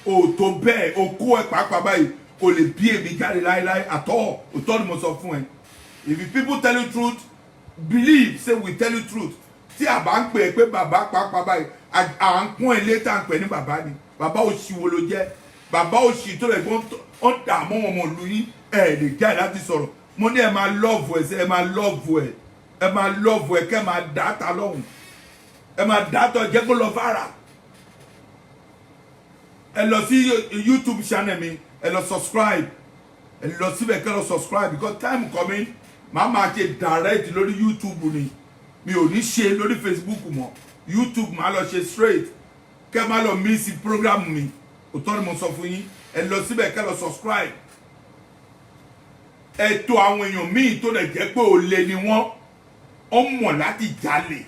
o tó bẹ́ẹ̀. O kó ẹ pàápàá báyìí, kò lè bí èmi jáde láéláé àtọ́. Òtọ́ ni mo sọ fún ẹ. If you people tell you truth, believe say we tell you truth. Tí a bá ń pè é pé bàbá pàápàá báyìí, à ń pọ́n ẹ létà, ń pè ní bàbá ni. Bàbá òṣì wo ló jẹ́? Bàbá òṣì tó lè gbọ́n, ó ń dààmú ọmọ ìlú yín. Ẹ lè jáde láti sọ̀rọ̀. Mo ní ẹ máa love ẹ sẹ́, ẹ máa love ẹ, ẹ máa love ẹ, kẹ́ máa dàáta lọ́hùn, ẹ máa dàátọ̀, jẹ́ kó lọ fara. Ẹ lọ sí YouTube channel mi, ẹ lọ subscribe, ẹ lọ síbẹ̀ kẹ́ lọ subscribe, because time coming, màá máa ṣe direct lórí YouTube ni. Mi ò ní ṣe lórí Facebook mọ́. YouTube màá lọ ṣe straight, kẹ́ má lọ miss program mi. Òótọ́ ni mo sọ fún yín. Ẹ lọ síbẹ̀ kẹ́ lọ subscribe. Ẹ̀tọ́ àwọn èèyàn míì tó lè jẹ́ pé olè ni wọ́n, ó mọ̀ láti jalè,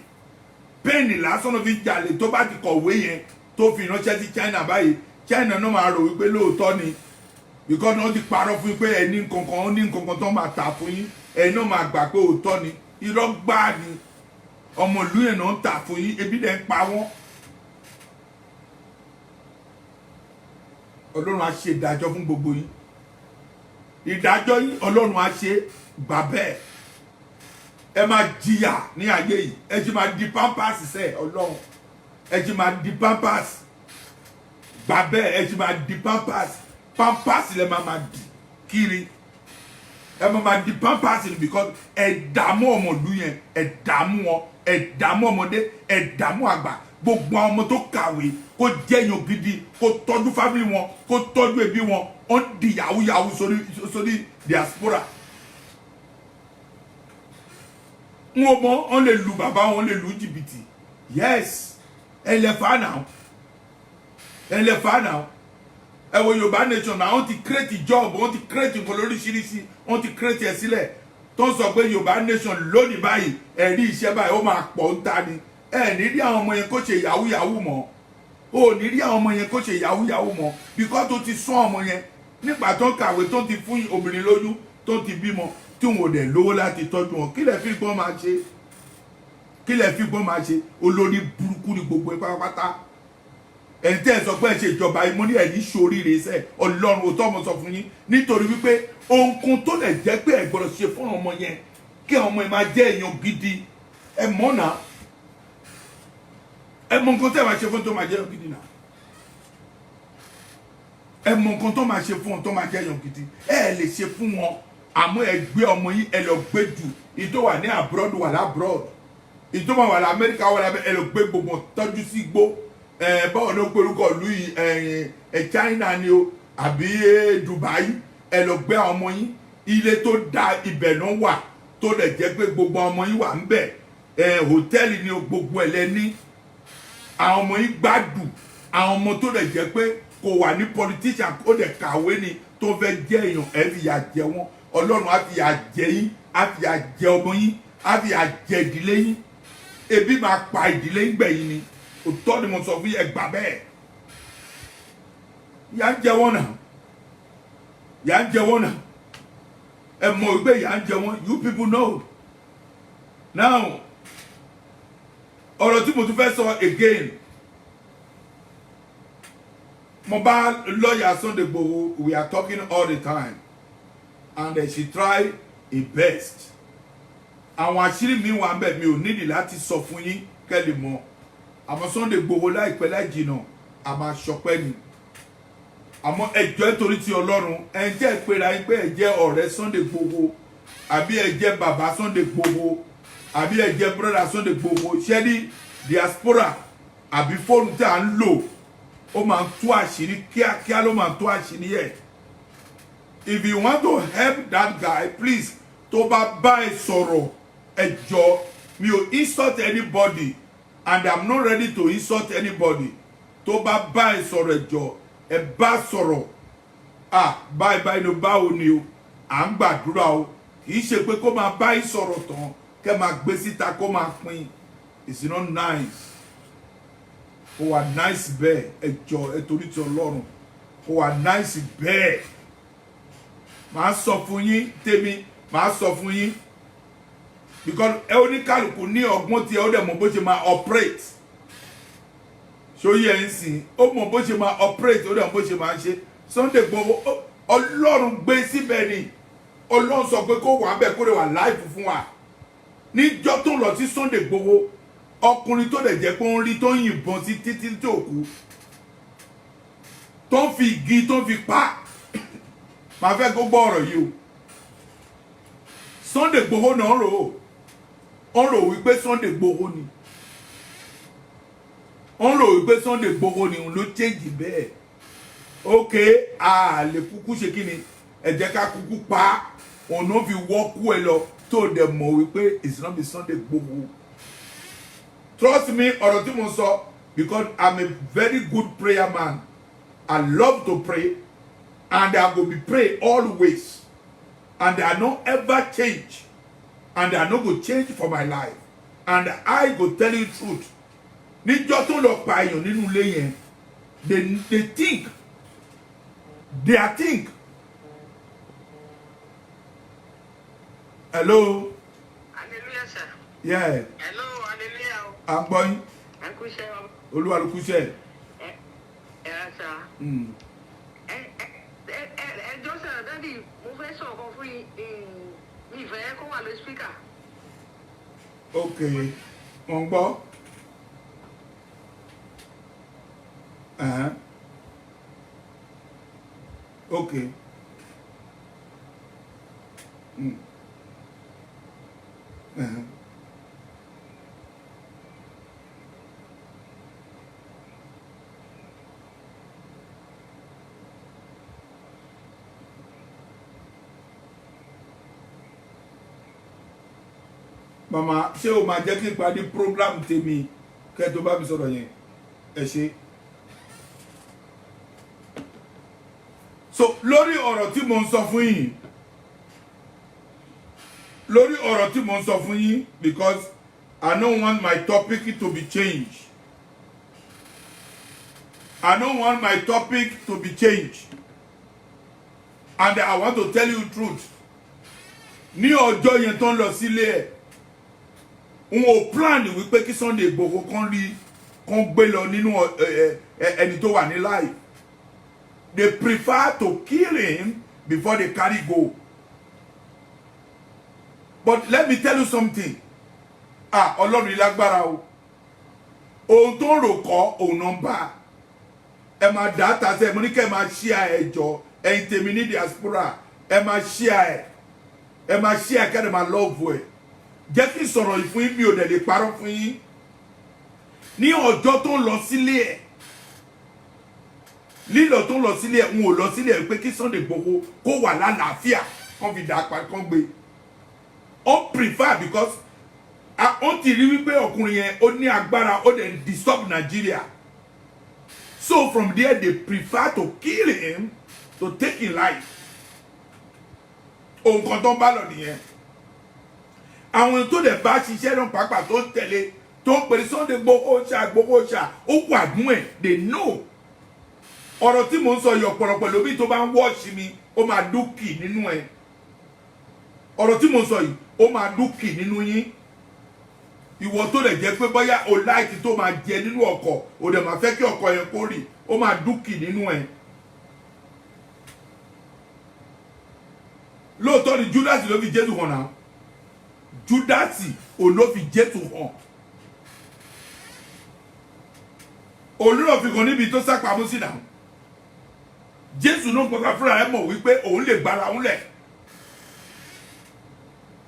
pen lásán ló fi jalè. Tó bá ti kọ̀wé yẹn, tó fi ránṣẹ́ sí China báyìí, China náà máa rò wípé lóòótọ́ ni, because wọ́n ti parọ́ fún yín pé ẹni nkankan ó ní nkankan tó máa tà fún yín. Ẹni náà máa gbà pé òótọ́ ni. Irọ́ gbáà ni. Ọmọ ìlú yẹn náà ń tà fún yín, ebi dẹ̀ ń pa wọ́n. Ọlọ́run á ṣe ìdájọ́ fún gbogbo yín. Ìdájọ́ yín, Ọlọ́run á ṣe gbà bẹ́ẹ̀. Ẹ máa jìyà ní ayé yìí. Ẹ ti máa di pampers sẹ́. Ọlọ́run, ẹ ti máa di pampers gbà bẹ́ẹ̀. Ẹ ti máa di pampers. Pampers lẹ máa máa di kiri. Ẹ máa máa di pampers ni, because ẹ dààmú ọmọ ìlú yẹn, ẹ dààmú wọn, ẹ dààmú ọmọdé, ẹ dààmú àgbà. Gbogbo àwọn ọmọ tó kàwé kó jẹ́yàn gidi, kó tọ́jú family wọn, kó tọ́jú ẹbí wọn, ó ń di yahoo yahoo sórí diaspora. N ò mọ, wọn lè lu bàbá wọn, lè lu jìbìtì. Yes, ẹ lè fa náà, ẹ lè fa náà. Ẹ wo Yorùbá Nation náà, wọ́n ti create job, wọ́n ti create nǹkan lóríṣiríṣi, wọ́n ti create ẹ̀ sílẹ̀ tó ń sọ pé Yorùbá Nation lónìí báyìí, ẹ̀rí iṣẹ́ báyìí, ó máa pọ̀ ń ta ni. Ẹ ní rí àwọn ọmọ yẹn kó ṣe yahoo yahoo mọ́. Ó ní rí àwọn ọmọ yẹn kó ṣe yahoo yahoo mọ́, because tó ti sún ọmọ yẹn nígbà tó ń kàwé, tó ti fún obìnrin lóyún, tó ti bímọ, tí wọn ò dẹ̀ lówó láti tọ́jú wọn, kí lẹ fi gbọ́n máa ṣe? Kí lẹ fi gbọ́n máa ṣe? Olórí burúkú ni gbogbo ẹ pátápátá. Ẹni tẹ́ ẹ sọ pé ẹ ṣe ìjọba yìí, mo ní ẹ̀yìn ṣoríire sẹ́. Ọlọ́run, òótọ́ mo sọ fún yín, nítorí wípé ohun tó lè jẹ́ pé ẹ gbọ́dọ̀ ṣe fún ọmọ yẹn kí ọmọ yẹn máa jẹ́ èèyàn gidi, ẹ mọ̀ náà. Ẹ mọ̀ nǹkan tẹ́ ẹ máa ṣe fún tó máa jẹ́ èèyàn gidi náà. Ẹ mọ̀ nǹkan tó máa ṣe fún wọn tó máa jẹ́ èèyàn gidi. Ẹ lè ṣe fún wọn, àmọ́ ẹ gbé ọmọ yín, ẹ lọ gbé jù ìtò wà ní abroad, wà l'abroad, ìtò wà ní Amẹ́ríkà, wà lábẹ́. Ẹ lọ gbé gbogbo tọ́jú sí gbó. Ẹ báwo ló gbórúkọ ìlú yìí? Ẹ ẹ China ni o àbí Dubai? Ẹ lọ gbé àwọn ọmọ yín, ilé tó da ibẹ̀ náà wà, tó lè jẹ́ pé gbogbo ọmọ yín wà ń bẹ̀. Ẹ hòtẹ́ẹ̀lì ni o, gbogbo ẹ̀ lẹ ní. Àwọn ọmọ yín gbádùn. Àwọn ọmọ tó lè jẹ́ pé kò wà ní politician, kó lè kàwé ni, tó fẹ́ jẹ́ èèyàn, ẹ fìyà jẹ wọ́n. Ọlọ́run á fìyà jẹ yín, á fìyà jẹ ọmọ yín, á fìyà jẹ ìdílé yín. Ebi máa pa ìdílé yín gbẹ̀yìn ni. Òótọ́ ni mo sọ fún yín, ẹ gbà bẹ́ẹ̀. Ìyà ń jẹ wọ́n náà, ìyà ń jẹ wọ́n náà. Ẹ mọ̀ wípé ìyà ń jẹ wọ́n. You people know now. Ọ̀rọ̀ tí mo tún fẹ́ sọ again, mo bá lọ́ọ̀yà Sunday Igboho, we are talking all the time, and she try her best. Àwọn àṣírí mi wà ń bẹ̀, mi ò nídìí láti sọ fún yín kẹ́ lè mọ̀. Àmọ́ Sunday Igboho, láìpẹ́ láì jìnnà, a máa ṣọpẹ́ ni. Àmọ́ ẹjọ́, nítorí ti Ọlọ́run, ẹ ń jẹ́ ìpera yín pé ẹ jẹ́ ọ̀rẹ́ Sunday Igboho, àbí ẹ jẹ́ bàbá Sunday Igboho, àbí ẹ jẹ́ brother Sunday Igboho, ṣé ní diaspora àbí fóònù tí à ń lò, ó máa ń tú àṣírí kíákíá, ló máa ń tú àṣírí ẹ̀. If you want to help that guy, please, tó bá bá ẹ sọ̀rọ̀, ẹ jọ, mi ò insult anybody and I'm not ready to insult anybody. Tó bá bá ẹ sọ̀rọ̀, ẹ jọ, ẹ bá sọ̀rọ̀. Ah, báyìí báyìí ló, báwo ni o, à ń gbàdúrà o. Kì í ṣe pé kó máa bá yín sọ̀rọ̀ tán, kẹ́ máa gbé síta, kó máa pín. It's not nice. Kò wà nice bẹ́ẹ̀. Ẹ jọ, ẹ torí ti Ọlọ́run, kò wà nice bẹ́ẹ̀. Màá sọ fún yín tèmi, màá sọ fún yín, because ẹ oníkàlùkù ní ọgbọ́n tí ẹ ó dẹ̀ mọ̀ bó ṣe máa operate. Ṣóyè ẹ̀ ń sìn, ó mọ̀ bó ṣe máa operate, ó dẹ̀ mọ̀ bó ṣe máa ṣe. Sunday Igboho, Ọlọ́run gbé síbẹ̀ ni. Ọlọ́run sọ pé kó wà bẹ́ẹ̀, kó lè wà láìfù fún wa. Níjọ́ tó ń lọ sí Sunday Igboho, ọkùnrin tó dẹ̀ jẹ́ pé ó ń rí, tó ń yìnbọn sí títí tó kú, tó ń fi igi tó ń fi pa, màá fẹ́ kó gbọ́ ọ̀rọ̀ yìí o. Sunday Igboho náà rò ó, ó ń rò wípé Sunday Igboho ni, ó ń rò wípé Sunday Igboho ni òun ló change bẹ́ẹ̀. Ok, a lè kúkú ṣe kí ni, ẹ jẹ́ ká kúkú pa òun ló fi wọ́kú ẹ lọ, tó dẹ̀ mọ̀ wípé it's not be Sunday Igboho. Trust me, ọ̀rọ̀ tí mo sọ, because I'm a very good prayer man. I love to pray and I go be pray always, and I no ever change and I no go change for my life, and I go tell you truth. Níjọ́ tó lọ pa èèyàn nínú ilé yẹn, they think, they are think. Hello. Hallelujah, sir. Yeah. Hello, hallelujah o. À ń gbọ́ yín. Ẹ kú iṣẹ́ wa. Olúwa ló kú iṣẹ́. Ẹ ẹ ra sir. Ẹ ẹ ẹ ẹ ẹ jọ sir, daddy, mo fẹ́ sọ̀rọ̀ kan fún yín. Mi ìfẹ́ kó wà lórí speaker. Ok, wọ́n gbọ́. Ok. Màmá, ṣé o máa jẹ́ kí n parí program tèmi kẹ́ tó bá mi sọ̀rọ̀ yẹn? Ẹ ṣe. So lórí ọ̀rọ̀ tí mo ń sọ fún yín, lórí ọ̀rọ̀ tí mo ń sọ fún yín, because I don't want my topic to be changed. I don't want my topic to be changed, and I want to tell you truth. Ní ọjọ́ yẹn tó ń lọ sílé ẹ̀, n ò plan wípé kí Sunday Igboho kan rí kan gbé lọ nínú ẹni tó wà ní life. They prefer to kill him before they carry go. But let me tell you something. Ah, Ọlọ́run yìí lágbára o. Ohun tó ń rò kọ́ òun náà ń bá ẹ máa dá ta sẹ́. Mo ní kẹ́ ẹ máa share ẹ jọ. Ẹ̀yin tèmi ní diaspora, ẹ máa share ẹ, ẹ máa share, kẹ́ ẹ máa love ẹ. Jẹ́ kí n sọ̀rọ̀ yìí fún yín, mi ò dẹ̀ lè parọ́ fún yín. Ní ọjọ́ tó ń lọ sílé ẹ̀, lílọ tó ń lọ sílé ẹ̀, n ò lọ sílé ẹ̀ pé kí Sunday Igboho kó wà lálàáfíà kán fi dà pa kán gbé. Ó prefer because ó ti rí wípé ọkùnrin yẹn, ó ní agbára, ó dẹ̀ disturb Nigeria. So from there they prefer to kill him, to take his life. Ohun kan tó ń bá lọ nìyẹn. Àwọn tó dẹ̀ bá ṣiṣẹ́ náà pàápàá, tó ń tẹ̀lé, tó ń pèrè Sunday Igboho ṣá, Igboho ṣá, ó wà gún ẹ̀. They know ọ̀rọ̀ tí mò ń sọ yìí. Ọ̀pọ̀lọpọ̀ lóbi tó bá ń wọ́ọ̀ṣì mi, ó máa dúkì nínú ẹ̀. Ọ̀rọ̀ tí mò ń sọ yìí, ó máa dúkì nínú yín. Ìwọ tó lè jẹ́ pé bóyá o like tó máa jẹ nínú ọkọ̀, o dẹ̀ máa fẹ́ kí ọkọ̀ yẹn kó rì, ó máa dúkì nínú ẹ̀. Lóòótọ́ ni Judas ló fi Jésù hàn náà. Judas ò ló fi Jésù hàn, òun ló fi hàn níbi tó sápamọ́ sí náà. Jésù náà gbọ́dọ̀ fúnra ẹ̀ mọ̀ wípé òun lè gbára òun lẹ̀,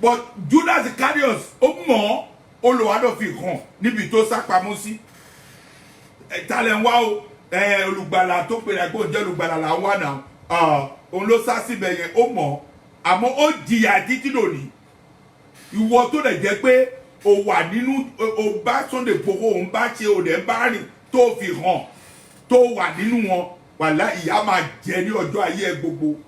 but Judas Iscariot, ó mọ̀ ọ́, olùwádọ̀ fi hàn níbi tó sápamọ́ sí. Talẹ̀ ń wá o? Olùgbàlà tó pèrè àgbò jẹ́ olùgbàlà là ń wá náà. Òun ló sá síbẹ̀ yẹn. Ó mọ̀, àmọ́ ó jìyà títí lónìí. Ìwọ tó lè jẹ́ pé o wà nínú o bá Sunday Igboho, òun bá ṣe, o dẹ̀ bá rìn, tó fi hàn, tó wà nínú wọn, wàhálà ìyá máa jẹ ní ọjọ́ ayé ẹ gbogbo.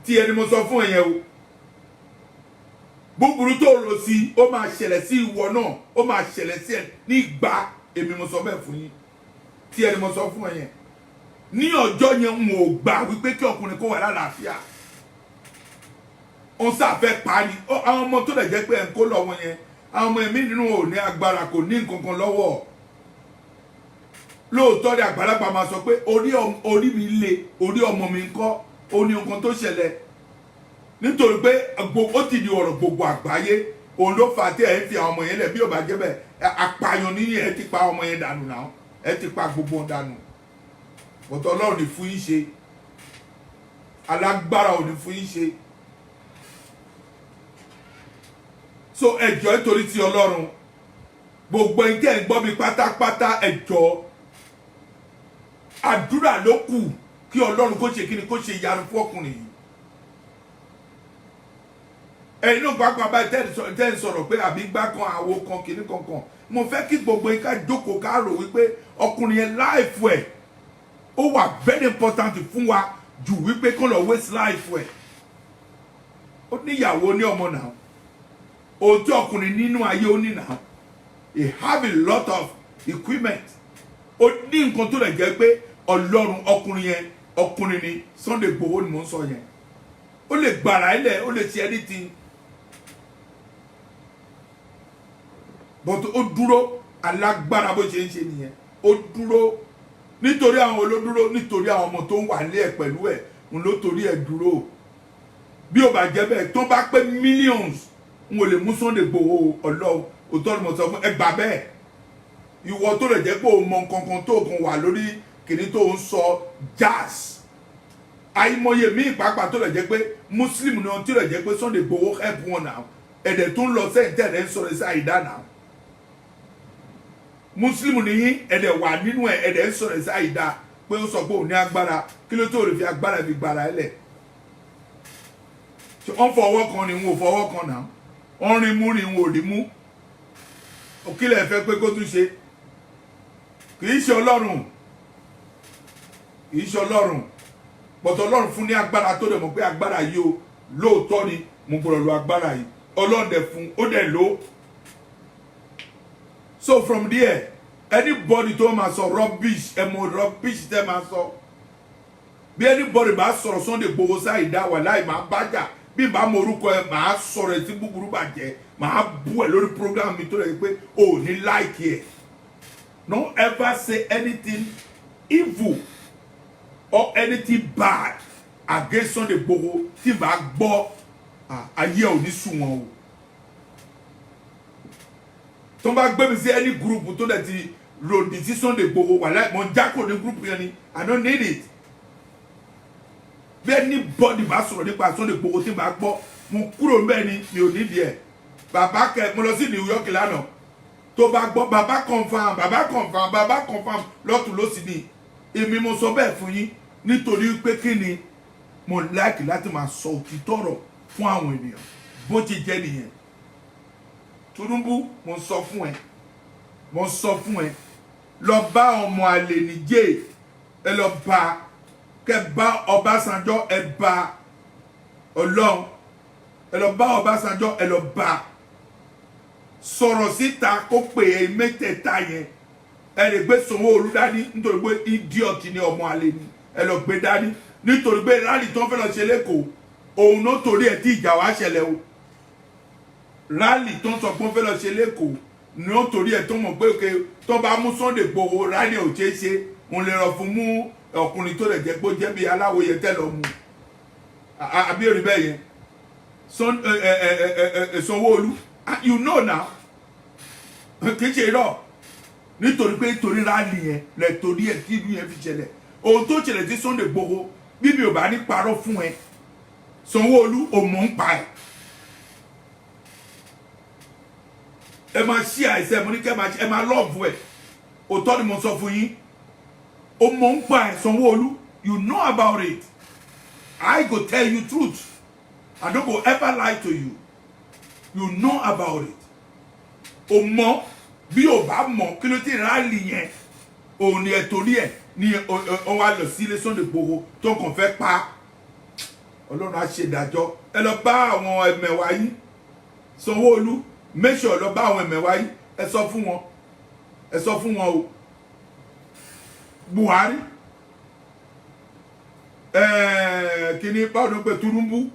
Tí ẹni mo sọ fún ẹ yẹn o, búburú tó rò sí, ó máa ṣẹlẹ̀ sí ìwọ náà, ó máa ṣẹlẹ̀ sí ẹ ní ìgbà. Èmi mo sọ bẹ́ẹ̀ fún yín. Tí ẹni mo sọ fún ẹ yẹn. Ní ọjọ́ yẹn, n ò gbà wípé kí ọkùnrin kó wà lálàáfíà. Ó ń sàfẹ́ parí àwọn ọmọ tó lè jẹ́ pé ẹ̀ ń kó lọ wọn yẹn. Àwọn ọmọ ẹ̀mí nínú ò ní agbára, kò ní nǹkan kan lọ́wọ́. Lóòótọ́ ni àgbàlagbà máa sọ pé orí mi le, orí ọmọ mi ń kọ́. Ó ní nǹkan tó ṣẹlẹ̀ nítorí pé ó ti di ọ̀rọ̀ gbogbo àgbáyé. Òun ló fà á tí ẹ̀ ń fi àwọn ọmọ yẹn lẹ̀. Bí ò bá jẹ́ bẹ́ẹ̀, apààyàn níyìn. Ẹ ti pa ọmọ yẹn dànù náà, ẹ ti pa gbogbo wọn dànù. Bọ̀tọ̀ Ọlọ́run ní fún yín ṣe, alágbára ò ní fún yín ṣe. So ẹ jọ̀ọ́, nítorí ti Ọlọ́run, gbogbo ẹni tẹ́ ẹ̀ ń gbọ́ mi pátápátá, ẹ jọ̀ọ́, àdúrà ló kù kí Ọlọ́run kó ṣe kíni, kó ṣe ìyanu fún ọkùnrin yìí. Ẹ̀yin náà pàápàá báyìí tẹ́ ẹ̀ ń sọ̀rọ̀ pé àbí gbá kan, àwo kan, kìíní kankan, mo fẹ́ kí gbogbo yín ká jókòó, ká rò wípé ọkùnrin yẹn, life ẹ̀ ó wà very important fún wa jù wípé kó lọ waste life ẹ̀. Ó níyàwó, ní ọmọ náà. Ohun tí ọkùnrin nínú ayé, ó ní náà. He have a lot of equipment. Ó ní nǹkan tó lè jẹ́ pé Ọlọ́run ọkùnrin yẹn, ọkùnrin ni Sunday Igboho ni mò ń sọ yẹn. Ó lè gbàrà ilẹ̀, ó lè ṣe anything, but ó dúró alágbára. Bó ṣe ń ṣe nìyẹn. Ó dúró nítorí àwọn olódúró, nítorí àwọn ọmọ tó ń wà nílé ẹ̀ pẹ̀lú ẹ̀ ń ló torí ẹ̀ dúró. Bí ó bá jẹ́ bẹ́ẹ̀, tó bá pé millions, n ò lè mú Sunday Igboho. Ọlọ́run, òótọ́ ni mo sọ fún ẹ, gbà bẹ́ẹ̀. Ìwọ tó lè jẹ́ pé o mọ nǹkan kan tó kàn wà lórí kìnní tó ń sọ jazz, àìmọye míì pàápàá tó lè jẹ́ pé Muslim náà, tó lè jẹ́ pé Sunday Igboho help wọn náà, ẹ̀dẹ̀ tó ń lọ sẹ́yìn tẹ̀lé ń sọ̀rọ̀ sí àìdá náà. Muslim nìyí, ẹ̀dẹ̀ wà nínú ẹ̀, ẹ̀dẹ̀ ń sọ̀rọ̀ sí àìdá pé ó sọ pé òun ní agbára. Kí ló tó lè fi agbára fi gbára ẹ lẹ̀? Wọ́n fọwọ́ kan ni, wọn ò fọwọ́ kan náà. Wọ́n rin mú ni, wọn ò rí mú. Òkìlẹ̀ fẹ́ pé kó tún ṣe. Kì í ṣe Ọlọ́run, kì í ṣe Ọlọ́run, bọ̀tọ̀ Ọlọ́run fún ní agbára tó dẹ̀ mọ̀ pé agbára yìí o, lóòótọ́ ni mo gbọ́dọ̀ lo agbára yìí. Ọlọ́run dẹ̀ fún, ó dẹ̀ lò. So from there, anybody tó máa sọ rubbish, ẹ mọ rubbish tẹ́ máa sọ. Bí anybody bá sọ̀rọ̀ Sunday Igboho sáì dá wà láì máa bájà, bí n bá mọ orúkọ ẹ, máa sọ̀rọ̀ ẹ tí búburú bàjẹ́, máa bú ẹ lórí program mi tó lè pé o ò ní like ẹ. No ever say anything evil or anything bad against Sunday Igboho. Tí n bá gbọ́, ayé ò ní sùn wọn o. Tó bá gbé mi sí any group tó dẹ̀ ti lòdì sí Sunday Igboho, wà láì mọ̀ jákò ní group yẹn ni. I don't need it. Bí anybody bá sọ̀rọ̀ nípa Sunday Igboho, tí n bá gbọ́, mo kúrò níbẹ̀ ni, mi ò nídìí ẹ̀. Bàbá kẹ, mo lọ sí New York lánàá, tó bá gbọ́, bàbá confam, bàbá confam, bàbá confam lọ́tún lọ́sì ni. Èmi mo sọ bẹ́ẹ̀ fún yín nítorí pé kí ni, mo like láti máa sọ òtítọ́ ọ̀rọ̀ fún àwọn ènìyàn. Bó ti jẹ́ nìyẹn. Tinubu, mo sọ fún ẹ, mo sọ fún ẹ, lọ bá ọmọ àlè níjẹ́ ẹ, lọ bá kẹ bá Ọbásanjọ́, ẹ bá Ọlọ́run, ẹ lọ bá Ọbásanjọ́, ẹ lọ bá sọ̀rọ̀ síta kó pè é. Mẹ́tẹ̀ẹ̀ta yẹn, ẹ lè gbé Sanwó-Olú dání nítorí pé idiot ni, ọmọ àlè ni. Ẹ lọ gbé dání nítorí pé rally tó ń fẹ́ lọ ṣe lẹ́kọ̀ọ́, òun ló torí ẹ̀ tí ìjà wá ṣẹlẹ̀ o. Rally tó ń sọ pé ó fẹ́ lọ ṣe lẹ́kọ̀ọ́ ni ó torí ẹ̀ tó mọ̀ pé òkè tó bá mú Sunday Igboho, rally ò ṣeé ṣe. Òun lè rọ fún mú ọkùnrin tó lè jẹ́ pé ó jẹ́ bí aláwòye tẹ́ lọ mú àbí èrè bẹ́ẹ̀ yẹn. Sanwó-Olú, you know now, kì í ṣe irọ́, nítorí pé torí rally yẹn lẹ torí ẹ̀ tí ìlú yẹn fi ṣẹlẹ̀. Ohun tó ṣẹlẹ̀ tí Sunday Igboho, bíbí ò bá ní parọ́ fún ẹ, Sanwó-Olú ò mọ̀ ń pa ẹ̀. Ẹ máa ṣí àìsàn, mo ní kẹ́ ẹ máa love ẹ̀. Òótọ́ ni mo sọ fún yín, ó mọ̀ ń pa ẹ̀. Sanwó-Olú, you know about it. I go tell you truth, I no go ever lie to you. You know about it. O mọ̀. Bí o bá mọ̀, kí ló ti rally yẹn, òun ni ẹ torí ẹ ní ọ wá lọ sílé Sunday Igboho tó kàn fẹ́ pa. Ọlọ́run á ṣe ìdájọ́. Ẹ lọ bá àwọn ẹ̀mẹ̀wá yín. Sanwó-Olú, make sure lọ bá àwọn ẹ̀mẹ̀wá yín, ẹ sọ fún wọn, ẹ sọ fún wọn o. Buhari. Kíní báwo ló ń pè Tinubu?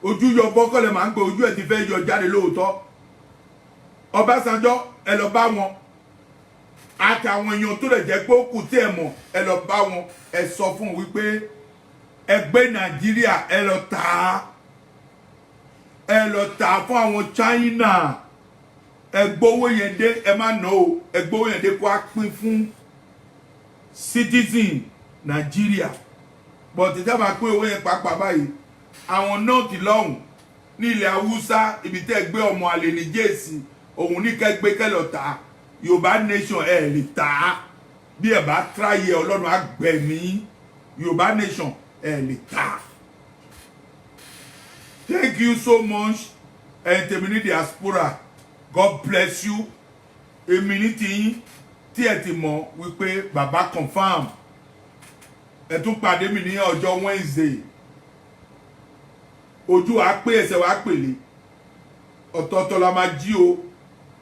Ojú yọ bọ́kọ̀lẹ̀ máa ń gbé ojú ẹ̀ ti fẹ́ yọ jáde lóòótọ́. Ọbásanjọ́, ẹ lọ bá wọn àtàwọn èèyàn tó lè jẹ́ pé ó kù tí ẹ mọ̀, ẹ lọ bá wọn, ẹ sọ fún un wípé ẹgbẹ́ Nàìjíríà, ẹ lọ tà á, ẹ lọ tà á fún àwọn China. Ẹ gbowó yẹn dé, ẹ má nà ó, ẹ gbowó yẹn dé kó a pín fún citizen Nàìjíríà. But tí a máa pín owó yẹn pàápàá báyìí, àwọn North lọ́hùn ní ilẹ̀ Haúsá, ibi tẹ́ ẹ gbé ọmọ àlè ní jẹ́ẹ̀sì òun ní kẹ́ gbé kẹ́ lọ tà á. Yorùbá Nation, ẹ lè tà á. Bí ẹ bá tíráyẹ, Ọlọ́run á gbẹ̀mí. Yorùbá Nation, ẹ lè tà á. Thank you so much, ẹ̀yin tèmi ní diaspora. God bless you. Èmi ní tiyín tí ẹ ti mọ̀ wípé Bàbá Confam. Ẹ tún pàdé mi ní ọjọ́ Wednesday. Ojú wa pé, ẹsẹ̀ wa pèlè, ọ̀tọ̀ọ̀tọ̀ la máa jí o.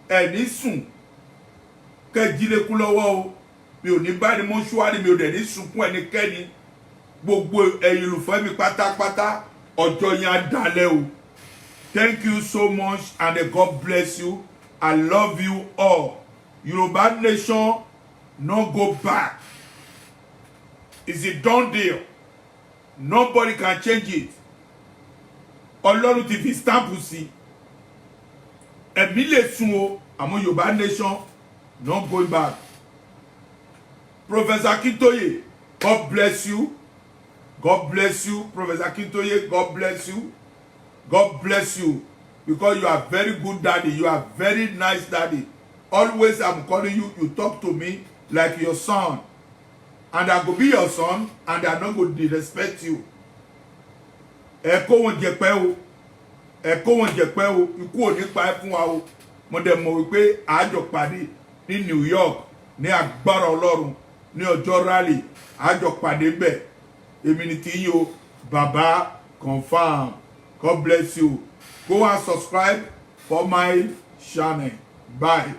Ẹ ní sùn kẹ́ jí lékún lọ́wọ́ o. Mi ò ní bá ní mọ́ṣúárì, mi ò dẹ̀ ní sunkún ẹnikẹ́ni. Gbogbo ẹ̀yin olùfẹ́ mi pátápátá, ọjọ́ yẹn á dalẹ̀ o. Thank you so much and God bless you. I love you all. Yorùbá Nation, no go back. It's a done deal, nobody can change it. Ọlọ́run ti fi stamp sí. Ẹ̀mí lè sun o, àmọ́ Yorùbá Nation, no going back. Professor Akintoye, God bless you. God bless you, Professor Akintoye. God bless you. God bless you, because you are very good daddy. You are very nice daddy. Always I'm calling you, you talk to me like your son, and I go be your son and I no go disrespect you. Ẹ kó wọn jẹpẹ o, ẹ kó wọn jẹpẹ o. Ikú ò ní pa ẹ́ fún wa o. Mo dẹ̀ mọ̀ wípé àjọ pàdé ní New York ní agbára Ọlọ́run ní ọjọ́ rally. Àjọ pàdé ńbẹ̀. Èmi ni tiyín o, Bàbá Confam. God bless you. Go and subscribe for my channel. Bye.